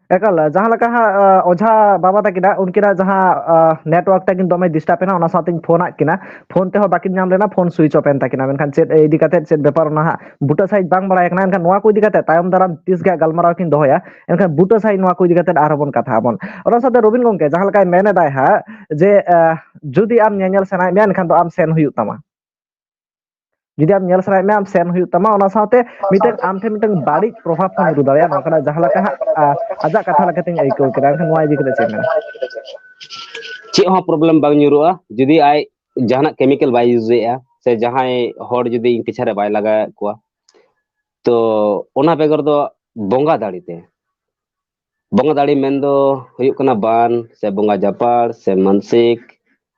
ᱮᱠᱟᱞ, ᱡᱟᱦᱟᱸ ᱞᱮᱠᱟ ᱦᱟᱸᱜ, ᱟ, ᱚᱡᱷᱟ ᱵᱟᱵᱟ ᱛᱟᱹᱠᱤᱱᱟᱜ, ᱩᱱᱠᱤᱱᱟᱜ ᱡᱟᱦᱟᱸ, ᱟ, network ᱛᱟᱹᱠᱤᱱ ᱫᱚᱢᱮ disturb ᱮᱱᱟ, ᱚᱱᱟ ᱥᱟᱶᱛᱮᱧ ᱯᱷᱳᱱ ᱟᱫ ᱠᱤᱱᱟ, ᱯᱷᱳᱱ ᱛᱮᱦᱚᱸ ᱵᱟᱹᱠᱤᱱ ᱧᱟᱢ ᱞᱮᱱᱟ, ᱯᱷᱳᱱ switch off ᱮᱱ ᱛᱟᱹᱠᱤᱱᱟ᱾ ᱢᱮᱱᱠᱷᱟᱱ ᱪᱮᱫ ᱤᱫᱤ ᱠᱟᱛᱮᱫ, ᱪᱮᱫ ᱵᱮᱯᱟᱨ, ᱚᱱᱟ ᱦᱟᱸᱜ ᱵᱩᱴᱟᱹ ᱥᱟᱺᱦᱤᱡ ᱵᱟᱝ ᱵᱟᱲᱟᱭ ᱠᱟᱱᱟ᱾ ᱮᱱᱠᱷᱟᱱ ᱱᱚᱣᱟ ᱠᱚ ᱤᱫᱤ ᱠᱟᱛᱮᱫ ᱛᱟᱭᱚᱢ ᱫᱟᱨᱟᱢ ᱛᱤᱥ ᱜᱮ ᱦᱟᱸᱜ ᱜᱟᱞᱢᱟᱨᱟᱣ ᱠᱤᱱ ᱫᱚᱦᱚᱭᱟ, ᱮᱱᱠᱷᱟᱱ ᱵᱩᱴᱟᱹ ᱥᱟᱺᱦᱤᱡ ᱱᱚᱣᱟ ᱠᱚ ᱤᱫᱤ ᱠᱟᱛᱮᱫ ᱟᱨᱦᱚᱸ ᱵᱚᱱ ᱠᱟᱛᱷᱟᱜ ᱟᱵᱚᱱ᱾ ᱚᱱᱟ ᱥᱟᱶᱛᱮ ᱨᱚᱵᱤᱱ ᱜᱚᱢᱠᱮ ᱡᱟᱦᱟᱸ ᱞᱮᱠᱟᱭ ᱢᱮᱱ ᱮᱫᱟᱭ ᱦᱟᱸᱜ ᱡᱮ, ᱟ, ᱡᱩᱫᱤ ᱟᱢ ᱧᱮᱧᱮᱞ ᱥᱟᱱᱟᱭᱮᱫ ᱢᱮᱭᱟ, ᱮᱱᱠᱷᱟᱱ ᱫᱚ ᱟᱢ ᱥᱮᱱ ᱦᱩᱭᱩᱜ ᱛᱟᱢᱟ᱾ ᱡᱩᱫᱤ ᱟᱢ ᱧᱮᱞ ᱥᱟᱱᱟᱭᱮᱫ ᱢᱮᱭᱟ, ᱟᱢ ᱥᱮᱱ ᱦᱩᱭᱩᱜ ᱛᱟᱢᱟ, ᱚᱱᱟ ᱥᱟᱶᱛᱮ ᱢᱤᱫᱴᱟᱝ ᱟᱢ ᱴᱷᱮᱱ ᱢᱤᱫᱴᱟᱝ ᱵᱟᱹᱲᱤᱡ ᱯᱨᱚᱵᱷᱟᱵᱽ ᱦᱚᱸ ᱧᱩᱨᱩ ᱫᱟᱲᱮᱭᱟᱜᱼᱟ, ᱱᱚᱝᱠᱟᱱᱟᱜ ᱡᱟᱦᱟᱸ ᱞᱮᱠᱟ ᱦᱟᱸᱜ, ᱟ, ᱟᱡᱟᱜ ᱠᱟᱛᱷᱟ ᱞᱮᱠᱟᱛᱤᱧ ᱟᱹᱭᱠᱟᱹᱣ ᱠᱮᱫᱟ᱾ ᱮᱱᱠᱷᱟᱱ ᱱᱚᱣᱟ ᱤᱫᱤ ᱠᱟᱛᱮ ᱪᱮᱫ ᱮᱢ ᱢᱮᱱᱟ? ᱪᱮᱫ ᱦᱚᱸ problem ᱵᱟᱝ ᱧᱩᱨᱩᱜᱼᱟ, ᱡᱩᱫᱤ ᱟᱡ ᱡᱟᱦᱟᱱᱟᱜ chemical ᱵᱟᱭ use ᱮᱫᱼᱟ, ᱥᱮ ᱡᱟᱦᱟᱸᱭ ᱦᱚᱲ ᱡᱩᱫᱤ ᱤᱧ ᱯᱤᱪᱷᱟ ᱨᱮ ᱵᱟᱭ ᱞᱟᱜᱟᱣᱮᱫ ᱠᱚᱣᱟ᱾ ᱛᱚ ᱚᱱᱟ ᱵᱮᱜᱚᱨ ᱫᱚ ᱵᱚᱸᱜᱟ ᱫᱟᱲᱮ ᱛᱮ, ᱵᱚᱸᱜᱟ ᱫᱟᱲᱮ ᱢᱮᱱᱫᱚ ᱦᱩᱭᱩᱜ ᱠᱟᱱᱟ ᱵᱟᱱ, ᱥᱮ ᱵᱚᱸᱜᱟ ᱡᱟᱯᱟᱲ, ᱥᱮ ᱢᱟᱱᱥᱤᱠ,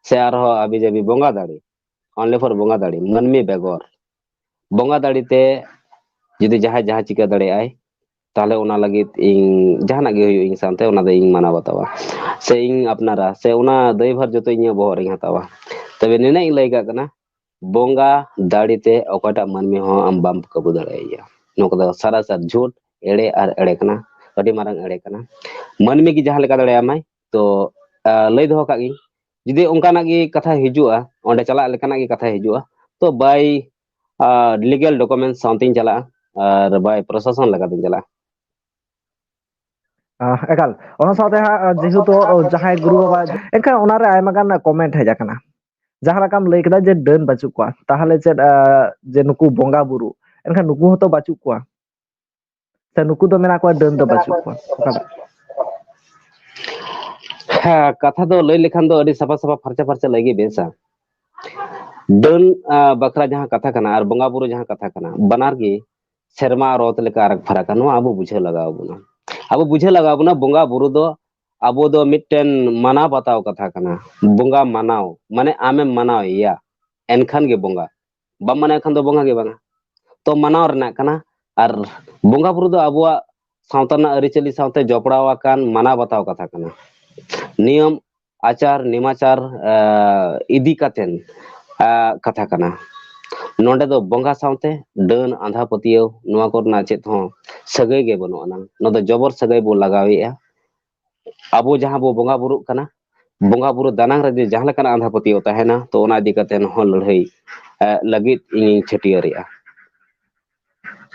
ᱥᱮ ᱟᱨᱦᱚᱸ ᱟᱹᱵᱤ ᱡᱟᱹᱵᱤ ᱵᱚᱸᱜᱟ ᱫᱟᱲᱮ, only for ᱵᱚᱸᱜᱟ ᱫᱟᱲᱮ, ᱢᱟᱹᱱᱢᱤ ᱵᱮᱜᱚᱨ᱾ ᱵᱚᱸᱜᱟ ᱫᱟᱲᱮ ᱛᱮ ᱡᱩᱫᱤ ᱡᱟᱦᱟᱸᱭ ᱡᱟᱦᱟᱸ ᱪᱤᱠᱟᱹ ᱫᱟᱲᱮᱭᱟᱜᱼᱟᱭ, ᱛᱟᱦᱚᱞᱮ ᱚᱱᱟ ᱞᱟᱹᱜᱤᱫ ᱤᱧ ᱡᱟᱦᱟᱱᱟᱜ ᱜᱮ ᱦᱩᱭᱩᱜ ᱤᱧ ᱥᱟᱶᱛᱮ, ᱚᱱᱟ ᱫᱚ ᱤᱧ ᱢᱟᱱᱟᱣ ᱵᱟᱛᱟᱣᱟ, ᱥᱮ ᱤᱧ ᱟᱯᱱᱟᱨᱟ, ᱥᱮ ᱚᱱᱟ ᱫᱟᱹᱭᱵᱷᱟᱨ ᱡᱚᱛᱚ ᱤᱧᱟᱹᱜ ᱵᱚᱦᱚᱜ ᱨᱤᱧ ᱦᱟᱛᱟᱣᱟ᱾ ᱛᱚᱵᱮ ᱱᱤᱱᱟᱹᱜ ᱤᱧ ᱞᱟᱹᱭ ᱠᱟᱜ ᱠᱟᱱᱟ, ᱵᱚᱸᱜᱟ ᱫᱟᱲᱮ ᱛᱮ ᱚᱠᱚᱭᱴᱟᱜ ᱢᱟᱹᱱᱢᱤ ᱦᱚᱸ ᱟᱢ ᱵᱟᱢ ᱠᱟᱹᱵᱩ ᱫᱟᱲᱮᱭᱟᱭᱟ᱾ ᱱᱚᱣᱟ ᱠᱚᱫᱚ ᱥᱟᱨᱟᱥᱟᱨ ᱡᱷᱩᱴ, ᱮᱲᱮ ᱟᱨ ᱮᱲᱮ ᱠᱟᱱᱟ, ᱟᱹᱰᱤ ᱢᱟᱨᱟᱝ ᱮᱲᱮ ᱠᱟᱱᱟ᱾ ᱢᱟᱹᱱᱢᱤ ᱜᱮ ᱡᱟᱦᱟᱸ ᱞᱮᱠᱟ ᱫᱟᱲᱮᱭᱟᱢᱟᱭ, ᱛᱚ, ᱟ, ᱞᱟᱹᱭ ᱫᱚᱦᱚ ᱠᱟᱜ ᱜᱤᱧ, ᱡᱩᱫᱤ ᱚᱱᱠᱟᱱᱟᱜ ᱜᱮ ᱠᱟᱛᱷᱟ ᱦᱤᱡᱩᱜᱼᱟ, ᱚᱸᱰᱮ ᱪᱟᱞᱟᱜ ᱞᱮᱠᱟᱱᱟᱜ ᱜᱮ ᱠᱟᱛᱷᱟ ᱦᱤᱡᱩᱜᱼᱟ, ᱛᱚ by, ᱟ, legal documents ᱥᱟᱶᱛᱮᱧ ᱪᱟᱞᱟᱜᱼᱟ, ᱟᱨ by ᱯᱨᱚᱥᱟᱥᱚᱱ ᱞᱮᱠᱟᱛᱤᱧ ᱪᱟᱞᱟᱜᱼᱟ᱾ ᱟ, ᱮᱠᱟᱞ᱾ ᱚᱱᱟ ᱥᱟᱶᱛᱮ ᱦᱟᱸᱜ, ᱟ, ᱡᱮᱦᱮᱛᱩ, ᱚ, ᱡᱟᱦᱟᱸᱭ ᱜᱩᱨᱩ ᱵᱟᱵᱟ, ᱮᱱᱠᱷᱟᱱ ᱚᱱᱟᱨᱮ ᱟᱭᱢᱟ ᱜᱟᱱ comment ᱦᱮᱡ ᱟᱠᱟᱱᱟ᱾ ᱡᱟᱦᱟᱸ ᱞᱮᱠᱟᱢ ᱞᱟᱹᱭ ᱠᱮᱫᱟ ᱡᱮ ᱰᱟᱹᱱ ᱵᱟᱹᱪᱩᱜ ᱠᱚᱣᱟ, ᱛᱟᱦᱚᱞᱮ ᱪᱮᱫ, ᱟ, ᱡᱮ ᱱᱩᱠᱩ ᱵᱚᱸᱜᱟ ᱵᱩᱨᱩ, ᱮᱱᱠᱷᱟᱱ ᱱᱩᱠᱩ ᱦᱚᱸᱛᱚ ᱵᱟᱹᱪᱩᱜ ᱠᱚᱣᱟ, ᱥᱮ ᱱᱩᱠᱩ ᱫᱚ ᱢᱮᱱᱟᱜ ᱠᱚᱣᱟ, ᱰᱟᱹᱱ ᱫᱚ ᱵᱟᱹᱪᱩᱜ ᱠᱚᱣᱟ? ᱚᱠᱟᱴᱟᱜ? ᱦᱮᱸ, ᱠᱟᱛᱷᱟ ᱫᱚ ᱞᱟᱹᱭ ᱞᱮᱠᱷᱟᱱ ᱫᱚ ᱟᱹᱰᱤ ᱥᱟᱯᱷᱟ ᱥᱟᱯᱷᱟ, ᱯᱷᱟᱨᱪᱟ ᱯᱷᱟᱨᱪᱟ ᱞᱟᱹᱭ ᱜᱮ ᱵᱮᱥᱟ᱾ ᱰᱟᱹᱱ, ᱟ, ᱵᱟᱠᱷᱨᱟ ᱡᱟᱦᱟᱸ ᱠᱟᱛᱷᱟ ᱠᱟᱱᱟ ᱟᱨ ᱵᱚᱸᱜᱟ ᱵᱩᱨᱩ ᱡᱟᱦᱟᱸ ᱠᱟᱛᱷᱟ ᱠᱟᱱᱟ, ᱵᱟᱱᱟᱨ ᱜᱮ ᱥᱮᱨᱢᱟ ᱟᱨ ᱚᱛ ᱞᱮᱠᱟ ᱟᱨᱟᱜ ᱯᱷᱟᱨᱟᱠᱟ᱾ ᱱᱚᱣᱟ ᱟᱵᱚ ᱵᱩᱡᱷᱟᱹᱣ ᱞᱟᱜᱟᱣ ᱵᱚᱱᱟ᱾ ᱟᱵᱚ ᱵᱩᱡᱷᱟᱹᱣ ᱞᱟᱜᱟᱣ ᱵᱚᱱᱟ, ᱵᱚᱸᱜᱟ ᱵᱩᱨᱩ ᱫᱚ ᱟᱵᱚ ᱫᱚ ᱢᱤᱫᱴᱮᱱ ᱢᱟᱱᱟᱣ ᱵᱟᱛᱟᱣ ᱠᱟᱛᱷᱟ ᱠᱟᱱᱟ᱾ ᱵᱚᱸᱜᱟ ᱢᱟᱱᱟᱣ, ᱢᱟᱱᱮ ᱟᱢᱮᱢ ᱢᱟᱱᱟᱣ ᱮᱭᱟ, ᱮᱱᱠᱷᱟᱱ ᱜᱮ ᱵᱚᱸᱜᱟ᱾ ᱵᱟᱢ ᱢᱟᱱᱟᱣ ᱠᱷᱟᱱ ᱫᱚ ᱵᱚᱸᱜᱟ ᱜᱮ ᱵᱟᱝᱟ᱾ ᱛᱚ ᱢᱟᱱᱟᱣ ᱨᱮᱱᱟᱜ ᱠᱟᱱᱟ᱾ ᱟᱨ ᱵᱚᱸᱜᱟ ᱵᱩᱨᱩ ᱫᱚ ᱟᱵᱚᱣᱟᱜ ᱥᱟᱶᱛᱟ ᱨᱮᱱᱟᱜ ᱟᱹᱨᱤᱪᱟᱹᱞᱤ ᱥᱟᱶᱛᱮ ᱡᱚᱯᱲᱟᱣ ᱟᱠᱟᱱ ᱢᱟᱱᱟᱣ ᱵᱟᱛᱟᱣ ᱠᱟᱛᱷᱟ ᱠᱟᱱᱟ᱾ ᱱᱤᱭᱚᱢ ᱟᱪᱟᱨ ᱱᱮᱢᱟᱪᱟᱨ, ᱟ, ᱤᱫᱤ ᱠᱟᱛᱮᱱ, ᱟ, ᱠᱟᱛᱷᱟ ᱠᱟᱱᱟ᱾ ᱱᱚᱰᱮ ᱫᱚ ᱵᱚᱸᱜᱟ ᱥᱟᱶᱛᱮ ᱰᱟᱹᱱ ᱟᱸᱫᱷᱟ ᱯᱟᱹᱛᱭᱟᱹᱣ ᱱᱚᱣᱟ ᱠᱚᱨᱮᱱᱟᱜ ᱪᱮᱫ ᱦᱚᱸ ᱥᱟᱹᱜᱟᱹᱭ ᱜᱮ ᱵᱟᱹᱱᱩᱜ ᱟᱱᱟᱝ᱾ ᱱᱚᱣᱟ ᱫᱚ ᱡᱚᱵᱚᱨ ᱥᱟᱹᱜᱟᱹᱭ ᱵᱚ ᱞᱟᱜᱟᱣᱮᱫᱼᱟ᱾ ᱟᱵᱚ ᱡᱟᱦᱟᱸ ᱵᱚ ᱵᱚᱸᱜᱟ ᱵᱩᱨᱩᱜ ᱠᱟᱱᱟ, ᱵᱚᱸᱜᱟ ᱵᱩᱨᱩ ᱫᱟᱱᱟᱝ ᱨᱮ ᱡᱩᱫᱤ ᱡᱟᱦᱟᱸ ᱞᱮᱠᱟᱱᱟᱜ ᱟᱸᱫᱷᱟ ᱯᱟᱹᱛᱭᱟᱹᱣ ᱛᱟᱦᱮᱱᱟ, ᱛᱚ ᱚᱱᱟ ᱤᱫᱤ ᱠᱟᱛᱮ ᱦᱚᱸ ᱞᱟᱹᱲᱦᱟᱹᱭ, ᱮ, ᱞᱟᱹᱜᱤᱫ ᱤᱧᱤᱧ ᱪᱷᱟᱹᱴᱭᱟᱹᱨᱮᱜᱼᱟ᱾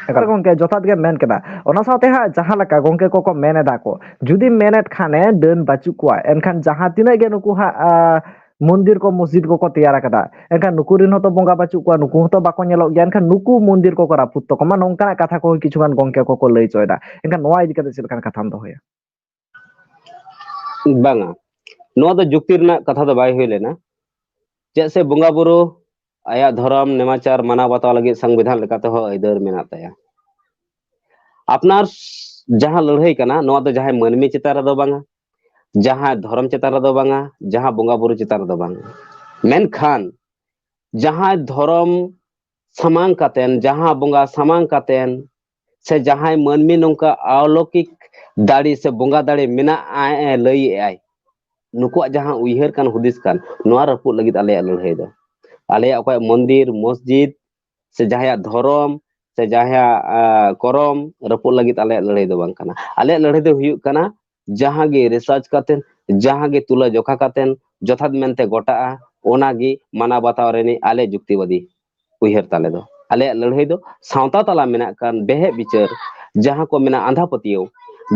ᱮᱠᱟᱞ ᱜᱚᱢᱠᱮ, ᱡᱚᱛᱷᱟᱛ ᱜᱮᱢ ᱢᱮᱱ ᱠᱮᱫᱟ᱾ ᱚᱱᱟ ᱥᱟᱶᱛᱮ ᱦᱟᱸᱜ ᱡᱟᱦᱟᱸ ᱞᱮᱠᱟ ᱜᱚᱢᱠᱮ ᱠᱚᱠᱚ ᱢᱮᱱ ᱮᱫᱟ ᱠᱚ, ᱡᱩᱫᱤᱢ ᱢᱮᱱᱮᱫ ᱠᱷᱟᱱᱮ ᱰᱟᱹᱱ ᱵᱟᱹᱪᱩᱜ ᱠᱚᱣᱟ, ᱮᱱᱠᱷᱟᱱ ᱡᱟᱦᱟᱸ ᱛᱤᱱᱟᱹᱜ ᱜᱮ ᱱᱩᱠᱩ ᱦᱟᱸᱜ, ᱟ, ᱢᱚᱱᱫᱤᱨ ᱠᱚ, ᱢᱚᱥᱡᱤᱫ ᱠᱚᱠᱚ ᱛᱮᱭᱟᱨ ᱟᱠᱟᱫᱟ, ᱮᱱᱠᱷᱟᱱ ᱱᱩᱠᱩ ᱨᱮᱱ ᱦᱚᱸᱛᱚ ᱵᱚᱸᱜᱟ ᱵᱟᱹᱪᱩᱜ ᱠᱚᱣᱟ, ᱱᱩᱠᱩ ᱦᱚᱸᱛᱚ ᱵᱟᱠᱚ ᱧᱮᱞᱚᱜ ᱜᱮᱭᱟ, ᱮᱱᱠᱷᱟᱱ ᱱᱩᱠᱩ ᱢᱚᱱᱫᱤᱨ ᱠᱚᱠᱚ ᱨᱟᱹᱯᱩᱫ ᱛᱟᱠᱚ ᱢᱟ, ᱱᱚᱝᱠᱟᱱᱟᱜ ᱠᱟᱛᱷᱟ ᱠᱚ ᱠᱤᱪᱷᱩ ᱜᱟᱱ ᱜᱚᱝᱠᱮ ᱠᱚᱠᱚ ᱞᱟᱹᱭ ᱦᱚᱪᱚᱭᱮᱫᱟ᱾ ᱮᱱᱠᱷᱟᱱ ᱱᱚᱣᱟ ᱤᱫᱤ ᱠᱟᱛᱮ ᱪᱮᱫ ᱞᱮᱠᱟᱱ ᱠᱟᱛᱷᱟᱢ ᱫᱚᱦᱚᱭᱟ? ᱵᱟᱝᱟ, ᱱᱚᱣᱟ ᱫᱚ ᱡᱩᱠᱛᱤ ᱨᱮᱱᱟᱜ ᱠᱟᱛᱷᱟ ᱫᱚ ᱵᱟᱭ ᱦᱩᱭ ᱞᱮᱱᱟ᱾ ᱪᱮᱫᱟᱜ ᱥᱮ ᱵᱚᱸᱜᱟ ᱵᱩᱨᱩ ᱟᱭᱟᱜ ᱫᱷᱚᱨᱚᱢ ᱱᱮᱢᱟᱪᱟᱨ ᱢᱟᱱᱟᱣ ᱵᱟᱛᱟᱣ ᱞᱟᱹᱜᱤᱫ ᱥᱚᱝᱵᱤᱫᱷᱟᱱ ᱞᱮᱠᱟᱛᱮᱦᱚᱸ ᱟᱹᱭᱫᱟᱹᱨ ᱢᱮᱱᱟᱜ ᱛᱟᱭᱟ᱾ ᱟᱯᱱᱟᱨ ᱡᱟᱦᱟᱸ ᱞᱟᱹᱲᱦᱟᱹᱭ ᱠᱟᱱᱟ, ᱱᱚᱣᱟ ᱫᱚ ᱡᱟᱦᱟᱸᱭ ᱢᱟᱹᱱᱢᱤ ᱪᱮᱛᱟᱱ ᱨᱮᱫᱚ ᱵᱟᱝᱟ, ᱡᱟᱦᱟᱸ ᱫᱷᱚᱨᱚᱢ ᱪᱮᱛᱟᱱ ᱨᱮᱫᱚ ᱵᱟᱝᱟ, ᱡᱟᱦᱟᱸ ᱵᱚᱸᱜᱟ ᱵᱩᱨᱩ ᱪᱮᱛᱟᱱ ᱨᱮᱫᱚ ᱵᱟᱝᱟ᱾ ᱢᱮᱱᱠᱷᱟᱱ ᱡᱟᱦᱟᱸᱭ ᱫᱷᱚᱨᱚᱢ ᱥᱟᱢᱟᱝ ᱠᱟᱛᱮᱱ, ᱡᱟᱦᱟᱸ ᱵᱚᱸᱜᱟ ᱥᱟᱢᱟᱝ ᱠᱟᱛᱮᱱ, ᱥᱮ ᱡᱟᱦᱟᱸᱭ ᱢᱟᱹᱱᱢᱤ ᱱᱚᱝᱠᱟ ᱟᱞᱚᱠᱤᱠ ᱫᱟᱲᱮ ᱥᱮ ᱵᱚᱸᱜᱟ ᱫᱟᱲᱮ ᱢᱮᱱᱟᱜᱼᱟ ᱮ ᱞᱟᱹᱭᱮᱫ ᱟᱭ, ᱱᱩᱠᱩᱣᱟᱜ ᱡᱟᱦᱟᱸ ᱩᱭᱦᱟᱹᱨ ᱠᱟᱱ, ᱦᱩᱫᱤᱥ ᱠᱟᱱ, ᱱᱚᱣᱟ ᱨᱟᱹᱯᱩᱫ ᱞᱟᱹᱜᱤᱫ ᱟᱞᱮᱭᱟᱜ ᱞᱟᱹᱲᱦᱟᱹᱭ ᱫᱚ᱾ ᱟᱞᱮᱭᱟᱜ ᱚᱠᱚᱭᱟᱜ ᱢᱚᱱᱫᱤᱨ, ᱢᱚᱥᱡᱤᱫ, ᱥᱮ ᱡᱟᱦᱟᱸᱭᱟᱜ ᱫᱷᱚᱨᱚᱢ, ᱥᱮ ᱡᱟᱦᱟᱸᱭᱟᱜ ᱠᱚᱨᱚᱢ ᱨᱟᱹᱯᱩᱫ ᱞᱟᱹᱜᱤᱫ ᱟᱞᱮᱭᱟᱜ ᱞᱟᱹᱲᱦᱟᱹᱭ ᱫᱚ ᱵᱟᱝ ᱠᱟᱱᱟ᱾ ᱟᱞᱮᱭᱟᱜ ᱞᱟᱹᱲᱦᱟᱹᱭ ᱫᱚ ᱦᱩᱭᱩᱜ ᱠᱟᱱᱟ ᱡᱟᱦᱟᱸ ᱜᱮ ᱨᱤᱥᱟᱨᱪ ᱠᱟᱛᱮᱱ, ᱡᱟᱦᱟᱸ ᱜᱮ ᱛᱩᱞᱟᱹ ᱡᱚᱠᱷᱟ ᱠᱟᱛᱮᱱ, ᱡᱚᱛᱷᱟᱛ ᱢᱮᱱᱛᱮ ᱜᱚᱴᱟᱜᱼᱟ, ᱚᱱᱟᱜᱮ ᱢᱟᱱᱟᱣ ᱵᱟᱛᱟᱣ ᱨᱤᱱᱤᱡ ᱟᱞᱮ ᱡᱩᱠᱛᱤᱵᱟᱫᱤ ᱩᱭᱦᱟᱹᱨ ᱛᱟᱞᱮ ᱫᱚ᱾ ᱟᱞᱮᱭᱟᱜ ᱞᱟᱹᱲᱦᱟᱹᱭ ᱫᱚ ᱥᱟᱶᱛᱟ ᱛᱟᱞᱟ ᱢᱮᱱᱟᱜ ᱠᱟᱱ ᱵᱮᱦᱮᱫ ᱵᱤᱪᱟᱹᱨ, ᱡᱟᱦᱟᱸ ᱠᱚ ᱢᱮᱱᱟ ᱟᱸᱫᱷᱟ ᱯᱟᱹᱛᱭᱟᱹᱣ,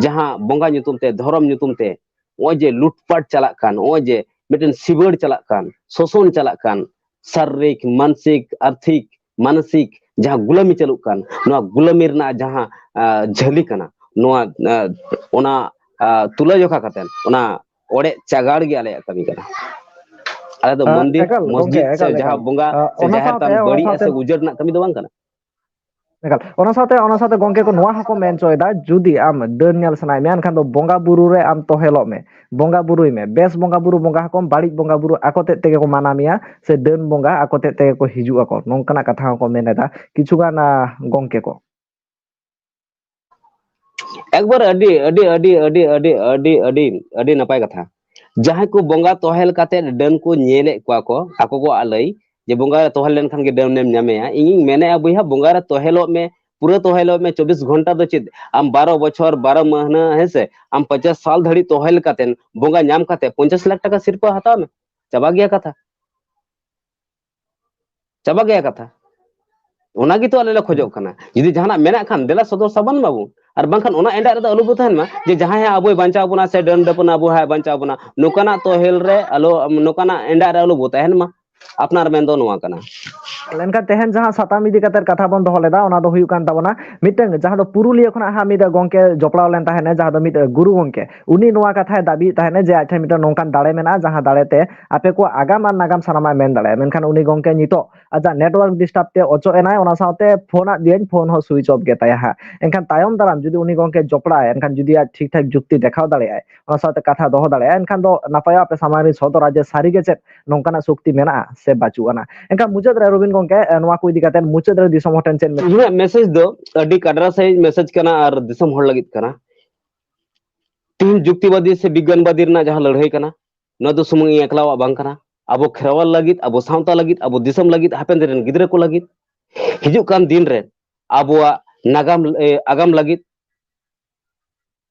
ᱡᱟᱦᱟᱸ ᱵᱚᱸᱜᱟ ᱧᱩᱛᱩᱢ ᱛᱮ, ᱫᱷᱚᱨᱚᱢ ᱧᱩᱛᱩᱢ ᱛᱮ ᱱᱚᱜᱼᱚᱭ ᱡᱮ ᱞᱩᱴᱯᱟᱴ ᱪᱟᱞᱟᱜ ᱠᱟᱱ, ᱱᱚᱜᱼᱚᱭ ᱡᱮ ᱢᱤᱫᱴᱮᱱ ᱥᱤᱵᱟᱹᱲ ᱪᱟᱞᱟᱜ ᱠᱟᱱ, ᱥᱳᱥᱚᱱ ᱪᱟᱞᱟᱜ ᱠᱟᱱ, ᱥᱟᱨᱤᱨᱤᱠ, ᱢᱟᱱᱥᱤᱠ, ᱟᱨᱛᱷᱤᱠ, ᱢᱟᱱᱚᱥᱤᱠ ᱡᱟᱦᱟᱸ ᱜᱩᱞᱟᱹᱢᱤ ᱪᱟᱹᱞᱩᱜ ᱠᱟᱱ, ᱱᱚᱣᱟ ᱜᱩᱞᱟᱹᱢᱤ ᱨᱮᱱᱟᱜ ᱡᱟᱦᱟᱸ ᱡᱷᱟᱹᱞᱤ ᱠᱟᱱᱟ, ᱱᱚᱣᱟ ᱚᱱᱟ ᱛᱩᱞᱟᱹ ᱡᱚᱠᱷᱟ ᱠᱟᱛᱮ ᱚᱱᱟ ᱚᱲᱮᱡ ᱪᱟᱜᱟᱲ ᱜᱮ ᱟᱞᱮᱭᱟᱜ ᱠᱟᱹᱢᱤ ᱠᱟᱱᱟ᱾ ᱟᱞᱮ ᱫᱚ ᱢᱚᱱᱫᱤᱨ, ᱢᱚᱥᱡᱤᱫ ᱥᱮ ᱡᱟᱦᱟᱸ ᱵᱚᱸᱜᱟ ᱥᱮ ᱡᱟᱦᱮᱨ ᱛᱷᱟᱱ ᱵᱟᱹᱲᱤᱡ ᱥᱮ ᱩᱡᱟᱹᱲ ᱨᱮᱱᱟᱜ ᱠᱟᱹᱢᱤ ᱫᱚ ᱵᱟᱝ ᱠᱟᱱᱟ᱾ ᱮᱠᱟᱞ᱾ ᱚᱱᱟ ᱥᱟᱶᱛᱮ, ᱚᱱᱟ ᱥᱟᱶᱛᱮ ᱜᱚᱝᱠᱮ ᱠᱚ ᱱᱚᱣᱟ ᱦᱚᱸᱠᱚ ᱢᱮᱱ ᱦᱚᱪᱚᱭᱮᱫᱟ, ᱡᱩᱫᱤ ᱟᱢ ᱰᱟᱹᱱ ᱧᱮᱞ ᱥᱟᱱᱟᱭᱮᱫ ᱢᱮᱭᱟ, ᱮᱱᱠᱷᱟᱱ ᱫᱚ ᱵᱚᱸᱜᱟ ᱵᱩᱨᱩ ᱨᱮ ᱟᱢ ᱛᱚᱦᱮᱞᱚᱜ ᱢᱮ, ᱵᱚᱸᱜᱟ ᱵᱩᱨᱩᱭ ᱢᱮ, ᱵᱮᱥ ᱵᱚᱸᱜᱟ ᱵᱩᱨᱩ ᱵᱚᱸᱜᱟ ᱦᱚᱸᱠᱚ, ᱵᱟᱹᱲᱤᱡ ᱵᱚᱸᱜᱟ ᱵᱩᱨᱩ ᱟᱠᱚ ᱛᱮᱫ ᱛᱮᱜᱮ ᱠᱚ ᱢᱟᱱᱟ ᱢᱮᱭᱟ, ᱥᱮ ᱰᱟᱹᱱ ᱵᱚᱸᱜᱟ ᱟᱠᱚ ᱛᱮᱫ ᱛᱮᱜᱮ ᱠᱚ ᱦᱤᱡᱩᱜ ᱟᱠᱚ, ᱱᱚᱝᱠᱟᱱᱟᱜ ᱠᱟᱛᱷᱟ ᱦᱚᱸᱠᱚ ᱢᱮᱱ ᱮᱫᱟ ᱠᱤᱪᱷᱩ ᱜᱟᱱ ᱜᱚᱝᱠᱮ ᱠᱚ᱾ ᱮᱠᱵᱟᱨ ᱟᱹᱰᱤ ᱟᱹᱰᱤ ᱟᱹᱰᱤ ᱟᱹᱰᱤ ᱟᱹᱰᱤ ᱟᱹᱰᱤ ᱟᱹᱰᱤ ᱟᱹᱰᱤ ᱱᱟᱯᱟᱭ ᱠᱟᱛᱷᱟ᱾ ᱡᱟᱦᱟᱸᱭ ᱠᱚ ᱵᱚᱸᱜᱟ ᱛᱚᱦᱮᱞ ᱠᱟᱛᱮ ᱰᱟᱹᱱ ᱠᱚ ᱧᱮᱞᱮᱫ ᱠᱚᱣᱟ ᱠᱚ, ᱟᱠᱚ ᱠᱚᱣᱟᱜ ᱞᱟᱹᱭ ᱡᱮ ᱵᱚᱸᱜᱟ ᱨᱮ ᱛᱚᱦᱮᱞ ᱞᱮᱱᱠᱷᱟᱱ ᱜᱮ ᱰᱟᱹᱱᱮᱢ ᱧᱟᱢᱮᱭᱟ᱾ ᱤᱧᱤᱧ ᱢᱮᱱᱮᱫᱼᱟ ᱵᱚᱭᱦᱟ, ᱵᱚᱸᱜᱟ ᱨᱮ ᱛᱚᱦᱮᱞᱚᱜ ᱢᱮ, ᱯᱩᱨᱟᱹ ᱛᱚᱦᱮᱞᱚᱜ ᱢᱮ, ᱪᱚᱵᱵᱤᱥ ᱜᱷᱚᱱᱴᱟ ᱫᱚ ᱪᱮᱫ ᱟᱢ ᱵᱟᱨᱚ ᱵᱚᱪᱷᱚᱨ, ᱵᱟᱨᱚ ᱢᱟᱹᱦᱱᱟᱹ, ᱦᱮᱸ ᱥᱮ, ᱟᱢ ᱯᱚᱧᱪᱟᱥ ᱥᱟᱞ ᱫᱷᱟᱹᱨᱤᱡ ᱛᱚᱦᱮᱞ ᱠᱟᱛᱮ ᱵᱚᱸᱜᱟ ᱧᱟᱢ ᱠᱟᱛᱮ ᱯᱚᱧᱪᱟᱥ ᱞᱟᱠᱷ ᱴᱟᱠᱟ ᱥᱤᱨᱯᱟᱹ ᱦᱟᱛᱟᱣ ᱢᱮ, ᱪᱟᱵᱟ ᱜᱮᱭᱟ ᱠᱟᱛᱷᱟ, ᱪᱟᱵᱟ ᱜᱮᱭᱟ ᱠᱟᱛᱷᱟ᱾ ᱚᱱᱟ ᱜᱮᱛᱚ ᱟᱞᱮ ᱞᱮ ᱠᱷᱚᱡᱚᱜ ᱠᱟᱱᱟ᱾ ᱡᱩᱫᱤ ᱡᱟᱦᱟᱱᱟᱜ ᱢᱮᱱᱟᱜ ᱠᱷᱟᱱ, ᱫᱮᱞᱟ ᱥᱚᱫᱚᱨ ᱥᱟᱵᱚᱱ ᱢᱟᱵᱚᱱ᱾ ᱟᱨ ᱵᱟᱝᱠᱷᱟᱱ ᱚᱱᱟ ᱮᱸᱰᱟᱜ ᱨᱮᱫᱚ ᱟᱞᱚ ᱵᱚ ᱛᱟᱦᱮᱱ ᱢᱟ, ᱡᱮ ᱡᱟᱦᱟᱸᱭ ᱦᱟᱸᱜ ᱟᱵᱚᱭ ᱵᱟᱧᱪᱟᱣ ᱵᱚᱱᱟ ᱥᱮ ᱰᱟᱹᱱ ᱰᱟᱹᱯᱟᱹᱱ ᱟᱵᱚ ᱦᱟᱸᱜ ᱵᱟᱧᱪᱟᱣ ᱵᱚᱱᱟ, ᱱᱚᱝᱠᱟᱱᱟᱜ ᱛᱚ ᱦᱮᱞ ᱨᱮ ᱟᱞᱚ, ᱱᱚᱝᱠᱟᱱᱟᱜ ᱮᱸᱰᱟᱜ ᱨᱮ ᱟᱞᱚ ᱵᱚ ᱛᱟᱦᱮᱱ ᱢᱟ᱾ ᱟᱯᱱᱟᱨ ᱢᱮᱱ ᱫᱚ ᱱᱚᱣᱟ ᱠᱟᱱᱟ᱾ ᱮᱱᱠᱷᱟᱱ ᱛᱮᱦᱮᱧ ᱡᱟᱦᱟᱸ ᱥᱟᱛᱟᱢ ᱤᱫᱤ ᱠᱟᱛᱮ ᱠᱟᱛᱷᱟ ᱵᱚᱱ ᱫᱚᱦᱚ ᱞᱮᱫᱟ, ᱚᱱᱟ ᱫᱚ ᱦᱩᱭᱩᱜ ᱠᱟᱱ ᱛᱟᱵᱚᱱᱟ ᱢᱤᱫᱴᱟᱝ, ᱡᱟᱦᱟᱸ ᱫᱚ ᱯᱩᱨᱩᱞᱤᱭᱟᱹ ᱠᱷᱚᱱᱟᱜ ᱦᱟᱸᱜ ᱢᱤᱫ ᱜᱚᱝᱠᱮ ᱡᱚᱯᱲᱟᱣ ᱞᱮᱱ ᱛᱟᱦᱮᱱᱟ, ᱡᱟᱦᱟᱸ ᱫᱚ ᱢᱤᱫ ᱜᱩᱨᱩ ᱜᱚᱝᱠᱮ, ᱩᱱᱤ ᱱᱚᱣᱟ ᱠᱟᱛᱷᱟᱭ ᱫᱟᱹᱵᱤᱭᱮᱫ ᱛᱟᱦᱮᱱᱟ ᱡᱮ ᱟᱡ ᱴᱷᱮᱱ ᱢᱤᱫᱴᱟᱝ ᱱᱚᱝᱠᱟᱱ ᱫᱟᱲᱮ ᱢᱮᱱᱟᱜᱼᱟ, ᱡᱟᱦᱟᱸ ᱫᱟᱲᱮ ᱛᱮ ᱟᱯᱮ ᱠᱚᱣᱟᱜ ᱟᱜᱟᱢ ᱟᱨ ᱱᱟᱜᱟᱢ ᱥᱟᱱᱟᱢᱟᱜ ᱢᱮᱱ ᱫᱟᱲᱮᱭᱟᱜᱼᱟ᱾ ᱢᱮᱱᱠᱷᱟᱱ ᱩᱱᱤ ᱜᱚᱝᱠᱮ ᱱᱤᱛᱚᱜ ᱟᱡᱟᱜ network disturb ᱛᱮ ᱚᱪᱚᱜ ᱮᱱᱟᱭ, ᱚᱱᱟ ᱥᱟᱶᱛᱮ ᱯᱷᱳᱱ ᱟᱫ ᱫᱤᱭᱟᱹᱧ, ᱯᱷᱳᱱ ᱦᱚᱸ switch off ᱜᱮ ᱛᱟᱭᱟ ᱦᱟᱸᱜ᱾ ᱮᱱᱠᱷᱟᱱ ᱛᱟᱭᱚᱢ ᱫᱟᱨᱟᱢ ᱡᱩᱫᱤ ᱩᱱᱤ ᱜᱚᱝᱠᱮ ᱡᱚᱯᱲᱟᱣᱟᱭ, ᱮᱱᱠᱷᱟᱱ ᱡᱩᱫᱤ ᱟᱡ ᱴᱷᱤᱠ ᱴᱷᱟᱠ ᱡᱩᱠᱛᱤ ᱫᱮᱠᱷᱟᱣ ᱫᱟᱲᱮᱭᱟᱜᱼᱟᱭ, ᱚᱱᱟ ᱥᱟᱶᱛᱮ ᱠᱟᱛᱷᱟ ᱫᱚᱦᱚ ᱫᱟᱲᱮᱭᱟᱜᱼᱟᱭ, ᱮᱱᱠᱷᱟᱱ ᱫᱚ ᱱᱟᱯᱟᱭᱚᱜᱼᱟ᱾ ᱟᱯᱮ ᱥᱟᱢᱟᱝ ᱨᱤᱧ ᱥᱚᱫᱚᱨᱟ ᱡᱮ ᱥᱟᱹᱨᱤ ᱜᱮ ᱪᱮᱫ ᱱᱚᱝᱠᱟᱱᱟᱜ ᱥᱚᱠᱛᱤ ᱢᱮᱱᱟᱜᱼᱟ ᱥᱮ ᱵᱟᱹᱪᱩᱜ ᱟᱱᱟ᱾ ᱮᱱᱠᱷᱟᱱ ᱢᱩᱪᱟᱹᱫ ᱨᱮ ᱨᱚᱵᱤᱱ ᱜᱚᱝᱠᱮ, ᱮ, ᱱᱚᱣᱟ ᱠᱚ ᱤᱫᱤ ᱠᱟᱛᱮ ᱢᱩᱪᱟᱹᱫ ᱨᱮ ᱫᱤᱥᱚᱢ ᱦᱚᱲ ᱴᱷᱮᱱ ᱪᱮᱫ ᱢᱮᱱ- ᱤᱧᱟᱹᱜ message ᱫᱚ ᱟᱹᱰᱤ ᱠᱟᱰᱨᱟ ᱥᱟᱺᱦᱤᱡ message ᱠᱟᱱᱟ ᱟᱨ ᱫᱤᱥᱚᱢ ᱦᱚᱲ ᱞᱟᱹᱜᱤᱫ ᱠᱟᱱᱟ᱾ ᱛᱤᱦᱤᱧ ᱡᱩᱠᱛᱤᱵᱟᱫᱤ ᱥᱮ ᱵᱤᱜᱽᱜᱟᱱᱵᱟᱫᱤ ᱨᱮᱱᱟᱜ ᱡᱟᱦᱟᱸ ᱞᱟᱹᱲᱦᱟᱹᱭ ᱠᱟᱱᱟ, ᱱᱚᱣᱟ ᱫᱚ ᱥᱩᱢᱩᱝ ᱤᱧ ᱮᱠᱞᱟᱣᱟᱜ ᱵᱟᱝ ᱠᱟᱱᱟ᱾ ᱟᱵᱚ ᱠᱷᱮᱨᱣᱟᱞ ᱞᱟᱹᱜᱤᱫ, ᱟᱵᱚ ᱥᱟᱶᱛᱟ ᱞᱟᱹᱜᱤᱫ, ᱟᱵᱚ ᱫᱤᱥᱚᱢ ᱞᱟᱹᱜᱤᱫ, ᱦᱟᱯᱮᱱ ᱫᱤᱱ ᱨᱮᱱ ᱜᱤᱫᱽᱨᱟᱹ ᱠᱚ ᱞᱟᱹᱜᱤᱫ, ᱦᱤᱡᱩᱜ ᱠᱟᱱ ᱫᱤᱱ ᱨᱮ ᱟᱵᱚᱣᱟᱜ ᱱᱟᱜᱟᱢ, ᱮ, ᱟᱜᱟᱢ ᱞᱟᱹᱜᱤᱫ᱾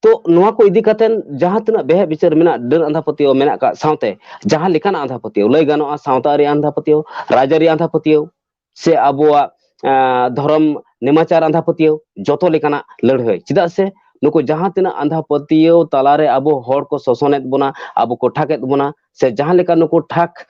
ᱛᱚ ᱱᱚᱣᱟ ᱠᱚ ᱤᱫᱤ ᱠᱟᱛᱮ ᱡᱟᱦᱟᱸ ᱛᱤᱱᱟᱹᱜ ᱵᱮᱦᱮ ᱵᱤᱪᱟᱹᱨ ᱢᱮᱱᱟᱜ, ᱰᱟᱹᱱ ᱟᱸᱫᱷᱟ ᱯᱟᱹᱛᱭᱟᱹᱣ ᱢᱮᱱᱟᱜ ᱟᱠᱟᱫ ᱥᱟᱶᱛᱮ ᱡᱟᱦᱟᱸ ᱞᱮᱠᱟᱱᱟᱜ ᱟᱸᱫᱷᱟ ᱯᱟᱹᱛᱭᱟᱹᱣ, ᱞᱟᱹᱭ ᱜᱟᱱᱚᱜᱼᱟ ᱥᱟᱶᱛᱟ ᱟᱹᱨᱤ ᱟᱸᱫᱷᱟ ᱯᱟᱹᱛᱭᱟᱹᱣ, ᱨᱟᱡᱽ ᱟᱹᱨᱤ ᱟᱸᱫᱷᱟ ᱯᱟᱹᱛᱭᱟᱹᱣ, ᱥᱮ ᱟᱵᱚᱣᱟᱜ, ᱟᱸ, ᱫᱷᱚᱨᱚᱢ ᱱᱮᱢᱟᱪᱟᱨ ᱟᱸᱫᱷᱟ ᱯᱟᱹᱛᱭᱟᱹᱣ, ᱡᱚᱛᱚ ᱞᱮᱠᱟᱱᱟᱜ ᱞᱟᱹᱲᱦᱟᱹᱭ᱾ ᱪᱮᱫᱟᱜ ᱥᱮ ᱱᱩᱠᱩ ᱡᱟᱦᱟᱸ ᱛᱤᱱᱟᱹᱜ ᱟᱸᱫᱷᱟ ᱯᱟᱹᱛᱭᱟᱹᱣ ᱛᱟᱞᱟᱨᱮ ᱟᱵᱚ ᱦᱚᱲ ᱠᱚ ᱥᱚᱥᱚᱱᱮᱫ ᱵᱚᱱᱟ, ᱟᱵᱚ ᱠᱚ ᱴᱷᱟᱠᱮᱫ ᱵᱚᱱᱟ, ᱥᱮ ᱡᱟᱦᱟᱸ ᱞᱮᱠᱟ ᱱᱩᱠᱩ ᱴᱷᱟᱠ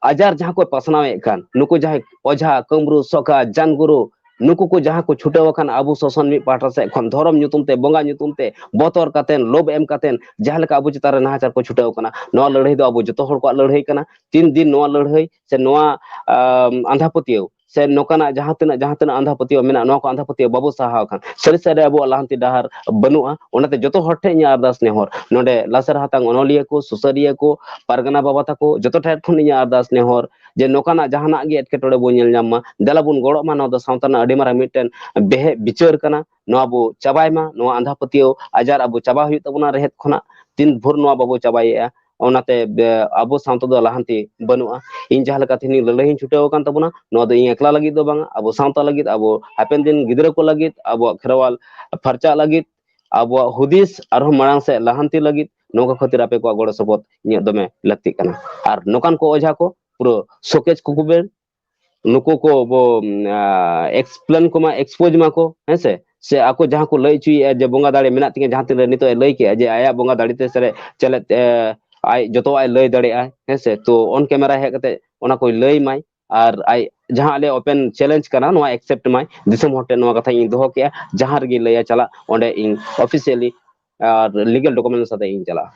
ᱟᱡᱟᱨ ᱡᱟᱦᱟᱸ ᱠᱚ ᱯᱟᱥᱱᱟᱣᱮᱫ ᱠᱟᱱ, ᱱᱩᱠᱩ ᱡᱟᱦᱟᱸᱭ ᱚᱡᱷᱟ, ᱠᱟᱹᱢᱨᱩ, ᱥᱚᱠᱟ, ᱡᱟᱱᱜᱩᱨᱩ, ᱱᱩᱠᱩ ᱠᱚ ᱡᱟᱦᱟᱸ ᱠᱚ ᱪᱷᱩᱴᱟᱹᱣ ᱟᱠᱟᱱ ᱟᱵᱚ ᱥᱚᱥᱚᱱ ᱢᱤᱫ ᱯᱟᱦᱴᱟ ᱥᱮᱫ ᱠᱷᱚᱱ ᱫᱷᱚᱨᱚᱢ ᱧᱩᱛᱩᱢ ᱛᱮ, ᱵᱚᱸᱜᱟ ᱧᱩᱛᱩᱢ ᱛᱮ, ᱵᱚᱛᱚᱨ ᱠᱟᱛᱮᱱ, ᱞᱳᱵᱷ ᱮᱢ ᱠᱟᱛᱮᱱ ᱡᱟᱦᱟᱸ ᱞᱮᱠᱟ ᱟᱵᱚ ᱪᱮᱛᱟᱱ ᱨᱮ ᱱᱟᱦᱟᱪᱟᱨ ᱠᱚ ᱪᱷᱩᱴᱟᱹᱣ ᱟᱠᱟᱱᱟ, ᱱᱚᱣᱟ ᱞᱟᱹᱲᱦᱟᱹᱭ ᱫᱚ ᱟᱵᱚ ᱡᱚᱛᱚ ᱦᱚᱲ ᱠᱚᱣᱟᱜ ᱞᱟᱹᱲᱦᱟᱹᱭ ᱠᱟᱱᱟ᱾ ᱛᱤᱱ ᱫᱤᱱ ᱱᱚᱣᱟ ᱞᱟᱹᱲᱦᱟᱹᱭ ᱥᱮ ᱱᱚᱣᱟ, ᱟᱢ, ᱟᱸᱫᱷᱟ ᱯᱟᱹᱛᱭᱟᱹᱣ ᱥᱮ ᱱᱚᱝᱠᱟᱱᱟᱜ ᱡᱟᱦᱟᱸ ᱛᱤᱱᱟᱹᱜ, ᱡᱟᱦᱟᱸ ᱛᱤᱱᱟᱹᱜ ᱟᱸᱫᱷᱟ ᱯᱟᱹᱛᱭᱟᱹᱣ ᱢᱮᱱᱟᱜᱼᱟ, ᱱᱚᱣᱟ ᱠᱚ ᱟᱸᱫᱷᱟ ᱯᱟᱹᱛᱭᱟᱹᱣ ᱵᱟᱵᱚ ᱥᱟᱦᱟᱣ ᱠᱷᱟᱱ, ᱥᱟᱹᱨᱤ ᱥᱟᱹᱨᱤ ᱟᱵᱚᱣᱟᱜ ᱞᱟᱦᱟᱱᱛᱤ ᱰᱟᱦᱟᱨ ᱵᱟᱹᱱᱩᱜᱼᱟ᱾ ᱚᱱᱟᱛᱮ ᱡᱚᱛᱚ ᱦᱚᱲ ᱴᱷᱮᱱ ᱤᱧᱟᱹᱜ ᱟᱨᱫᱟᱥ ᱱᱮᱦᱚᱨ, ᱱᱚᱰᱮ ᱞᱟᱥᱮᱨ ᱦᱟᱛᱟᱝ ᱚᱱᱚᱞᱤᱭᱟᱹ ᱠᱚ, ᱥᱩᱥᱟᱹᱨᱤᱭᱟᱹ ᱠᱚ, ᱯᱟᱨᱜᱟᱱᱟ ᱵᱟᱵᱟ ᱛᱟᱠᱚ, ᱡᱚᱛᱚ ᱴᱷᱮᱱ ᱠᱷᱚᱱ ᱤᱧᱟᱹᱜ ᱟᱨᱫᱟᱥ ᱱᱮᱦᱚᱨ ᱡᱮ ᱱᱚᱝᱠᱟᱱᱟᱜ ᱡᱟᱦᱟᱱᱟᱜ ᱜᱮ ᱮᱴᱠᱮᱴᱚᱬᱮ ᱵᱚᱱ ᱧᱮᱞ ᱧᱟᱢ ᱢᱟ, ᱫᱮᱞᱟ ᱵᱚᱱ ᱜᱚᱲᱚᱜ ᱢᱟ᱾ ᱱᱚᱣᱟ ᱫᱚ ᱥᱟᱶᱛᱟ ᱨᱮᱱᱟᱜ ᱟᱹᱰᱤ ᱢᱟᱨᱟᱝ ᱢᱤᱫᱴᱮᱱ ᱵᱮᱦᱮ ᱵᱤᱪᱟᱹᱨ ᱠᱟᱱᱟ᱾ ᱱᱚᱣᱟ ᱵᱚ ᱪᱟᱵᱟᱭ ᱢᱟ, ᱱᱚᱣᱟ ᱟᱸᱫᱷᱟ ᱯᱟᱹᱛᱭᱟᱹᱣ ᱟᱡᱟᱨ ᱟᱵᱚ ᱪᱟᱵᱟ ᱦᱩᱭᱩᱜ ᱛᱟᱵᱚᱱᱟ ᱨᱮᱦᱮᱫ ᱠᱷᱚᱱᱟᱜ᱾ ᱛᱤᱱ ᱵᱷᱳᱨ ᱱᱚᱣᱟ ᱵᱟᱵᱚ ᱪᱟᱵᱟᱭᱮᱜᱼᱟ, ᱚᱱᱟᱛᱮ ᱵᱮ-, ᱟᱵᱚ ᱥᱟᱶᱛᱟ ᱫᱚ ᱞᱟᱦᱟᱱᱛᱤ ᱵᱟᱹᱱᱩᱜᱼᱟ᱾ ᱤᱧ ᱡᱟᱦᱟᱸ ᱞᱮᱠᱟ ᱛᱮᱦᱮᱧ ᱞᱟᱹᱲᱦᱟᱹᱭ ᱤᱧ ᱪᱷᱩᱴᱟᱹᱣ ᱟᱠᱟᱱ ᱛᱟᱵᱚᱱᱟ, ᱱᱚᱣᱟ ᱫᱚ ᱤᱧ ᱮᱠᱞᱟ ᱞᱟᱹᱜᱤᱫ ᱫᱚ ᱵᱟᱝᱟ, ᱟᱵᱚ ᱥᱟᱶᱛᱟ ᱞᱟᱹᱜᱤᱫ, ᱟᱵᱚ ᱦᱟᱯᱮᱱ ᱫᱤᱱ ᱜᱤᱫᱽᱨᱟᱹ ᱠᱚ ᱞᱟᱹᱜᱤᱫ, ᱟᱵᱚᱣᱟᱜ ᱠᱷᱮᱨᱣᱟᱞ ᱯᱷᱟᱨᱪᱟᱜ ᱞᱟᱹᱜᱤᱫ, ᱟᱵᱚᱣᱟᱜ ᱦᱩᱫᱤᱥ ᱟᱨᱦᱚᱸ ᱢᱟᱲᱟᱝ ᱥᱮᱫ ᱞᱟᱦᱟᱱᱛᱤ ᱞᱟᱹᱜᱤᱫ᱾ ᱱᱚᱝᱠᱟ ᱠᱷᱟᱹᱛᱤᱨ ᱟᱯᱮ ᱠᱚᱣᱟᱜ ᱜᱚᱲᱚ ᱥᱚᱯᱚᱦᱚᱫ ᱤᱧᱟᱹᱜ ᱫᱚᱢᱮ ᱞᱟᱹᱠᱛᱤᱜ ᱠᱟᱱᱟ᱾ ᱟᱨ ᱱᱚᱝᱠᱟᱱ ᱠᱚ ᱚᱡᱷᱟ ᱠᱚ ᱯᱩᱨᱟᱹ ᱥᱳᱠᱮᱡᱽ ᱠᱚᱠᱚ ᱵᱮᱱ, ᱱᱩᱠᱩ ᱠᱚ ᱵᱚ ᱮᱠᱥᱯᱞᱮᱱ ᱠᱚᱢᱟ, ᱮᱠᱥᱯᱳᱡᱽ ᱢᱟᱠᱚ, ᱦᱮᱸᱥᱮ? ᱥᱮ ᱟᱠᱚ ᱡᱟᱦᱟᱸ ᱠᱚ ᱞᱟᱹᱭ ᱦᱚᱪᱚᱭᱮᱫᱼᱟ ᱡᱮ ᱵᱚᱸᱜᱟ ᱫᱟᱲᱮ ᱢᱮᱱᱟᱜ ᱛᱤᱧᱟ, ᱡᱟᱦᱟᱸ ᱛᱤᱱᱟᱹᱜ ᱱᱤᱛᱚᱜ ᱮ ᱞᱟᱹᱭ ᱠᱮᱜᱼᱟ ᱡᱮ ᱟᱭᱟᱜ ᱵᱚᱸᱜᱟ ᱫᱟᱲᱮ ᱛᱮ ᱥᱮᱨᱮ ᱪᱮᱞᱮᱫ ᱟᱡ ᱡᱚᱛᱚᱣᱟᱜ ᱮ ᱞᱟᱹᱭ ᱫᱟᱲᱮᱭᱟᱜᱼᱟ, ᱦᱮᱸᱥᱮ? ᱛᱚ ᱚᱱ ᱠᱮᱢᱮᱨᱟ ᱦᱮᱡ ᱠᱟᱛᱮ ᱚᱱᱟ ᱠᱚᱭ ᱞᱟᱹᱭ ᱢᱟᱭ, ᱟᱨ ᱟᱡ ᱡᱟᱦᱟᱸ ᱟᱞᱮ ᱳᱯᱮᱱ ᱪᱮᱞᱮᱧᱡᱽ ᱠᱟᱱᱟ, ᱱᱚᱣᱟ ᱮᱠᱥᱮᱯᱴ ᱢᱟᱭ, ᱫᱤᱥᱚᱢ ᱦᱚᱲ ᱴᱷᱮᱱ ᱱᱚᱣᱟ ᱠᱟᱛᱷᱟ ᱤᱧ ᱫᱚᱦᱚ ᱠᱮᱜᱼᱟ, ᱡᱟᱦᱟᱸ ᱨᱮᱜᱮ ᱞᱟᱹᱭᱟ ᱪᱟᱞᱟᱜ, ᱚᱸᱰᱮ ᱤᱧ ᱚᱯᱷᱤᱥᱤᱭᱟᱞᱤ ᱟᱨ ᱞᱤᱜᱟᱞ ᱰᱚᱠᱩᱢᱮᱱᱴ ᱥᱟᱛᱮ ᱤᱧ ᱪᱟᱞᱟᱜᱼᱟ᱾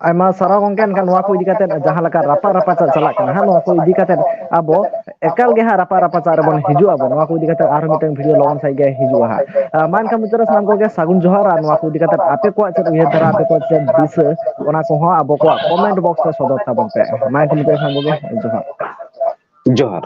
ᱟᱭᱢᱟ ᱥᱟᱨᱦᱟᱣ ᱜᱚᱝᱠᱮ᱾ ᱮᱱᱠᱷᱟᱱ ᱱᱚᱣᱟ ᱠᱚ ᱤᱫᱤ ᱠᱟᱛᱮ ᱡᱟᱦᱟᱸ ᱞᱮᱠᱟ ᱨᱟᱯᱟᱜ ᱨᱟᱯᱟᱪᱟᱜ ᱪᱟᱞᱟᱜ ᱠᱟᱱᱟ ᱦᱟᱸᱜ, ᱱᱚᱣᱟ ᱠᱚ ᱤᱫᱤ ᱠᱟᱛᱮ ᱟᱵᱚ ᱮᱠᱟᱞ ᱜᱮ ᱦᱟᱸᱜ ᱨᱟᱯᱟᱜ ᱨᱟᱯᱟᱪᱟᱜ ᱨᱮᱵᱚᱱ ᱦᱤᱡᱩᱜ ᱟᱵᱚᱱ᱾ ᱱᱚᱣᱟ ᱠᱚ ᱤᱫᱤ ᱠᱟᱛᱮ ᱟᱨᱦᱚᱸ ᱢᱤᱫᱴᱟᱝ ᱵᱷᱤᱰᱤᱭᱳ ᱞᱚᱜᱚᱱ ᱥᱟᱺᱦᱤᱡ ᱜᱮ ᱦᱤᱡᱩᱜᱼᱟ ᱦᱟᱸᱜ᱾ ᱢᱟ ᱮᱱᱠᱷᱟᱱ ᱢᱩᱪᱟᱹᱫ ᱨᱮ ᱥᱟᱱᱟᱢ ᱠᱚᱜᱮ ᱥᱟᱹᱜᱩᱱ ᱡᱚᱦᱟᱨ᱾ ᱟᱨ ᱱᱚᱣᱟ ᱠᱚ ᱤᱫᱤ ᱠᱟᱛᱮ ᱟᱯᱮ ᱠᱚᱣᱟᱜ ᱪᱮᱫ ᱩᱭᱦᱟᱹᱨ ᱫᱷᱟᱨᱟ, ᱟᱯᱮ ᱠᱚᱣᱟᱜ ᱪᱮᱫ ᱫᱤᱥᱟᱹ, ᱚᱱᱟ ᱠᱚᱦᱚᱸ ᱟᱵᱚ ᱠᱚᱣᱟᱜ ᱠᱚᱢᱮᱱᱴ ᱵᱚᱠᱥ ᱨᱮ ᱥᱚᱫᱚᱨ ᱛᱟᱵᱚᱱ ᱯᱮ᱾ ᱢᱟ ᱮᱱᱠᱷᱟᱱ ᱢᱩᱪᱟᱹᱫ ᱨᱮ ᱥᱟᱱᱟᱢ ᱠᱚᱜᱮ ᱡᱚᱦᱟᱨ᱾ ᱡᱚᱦᱟᱨ᱾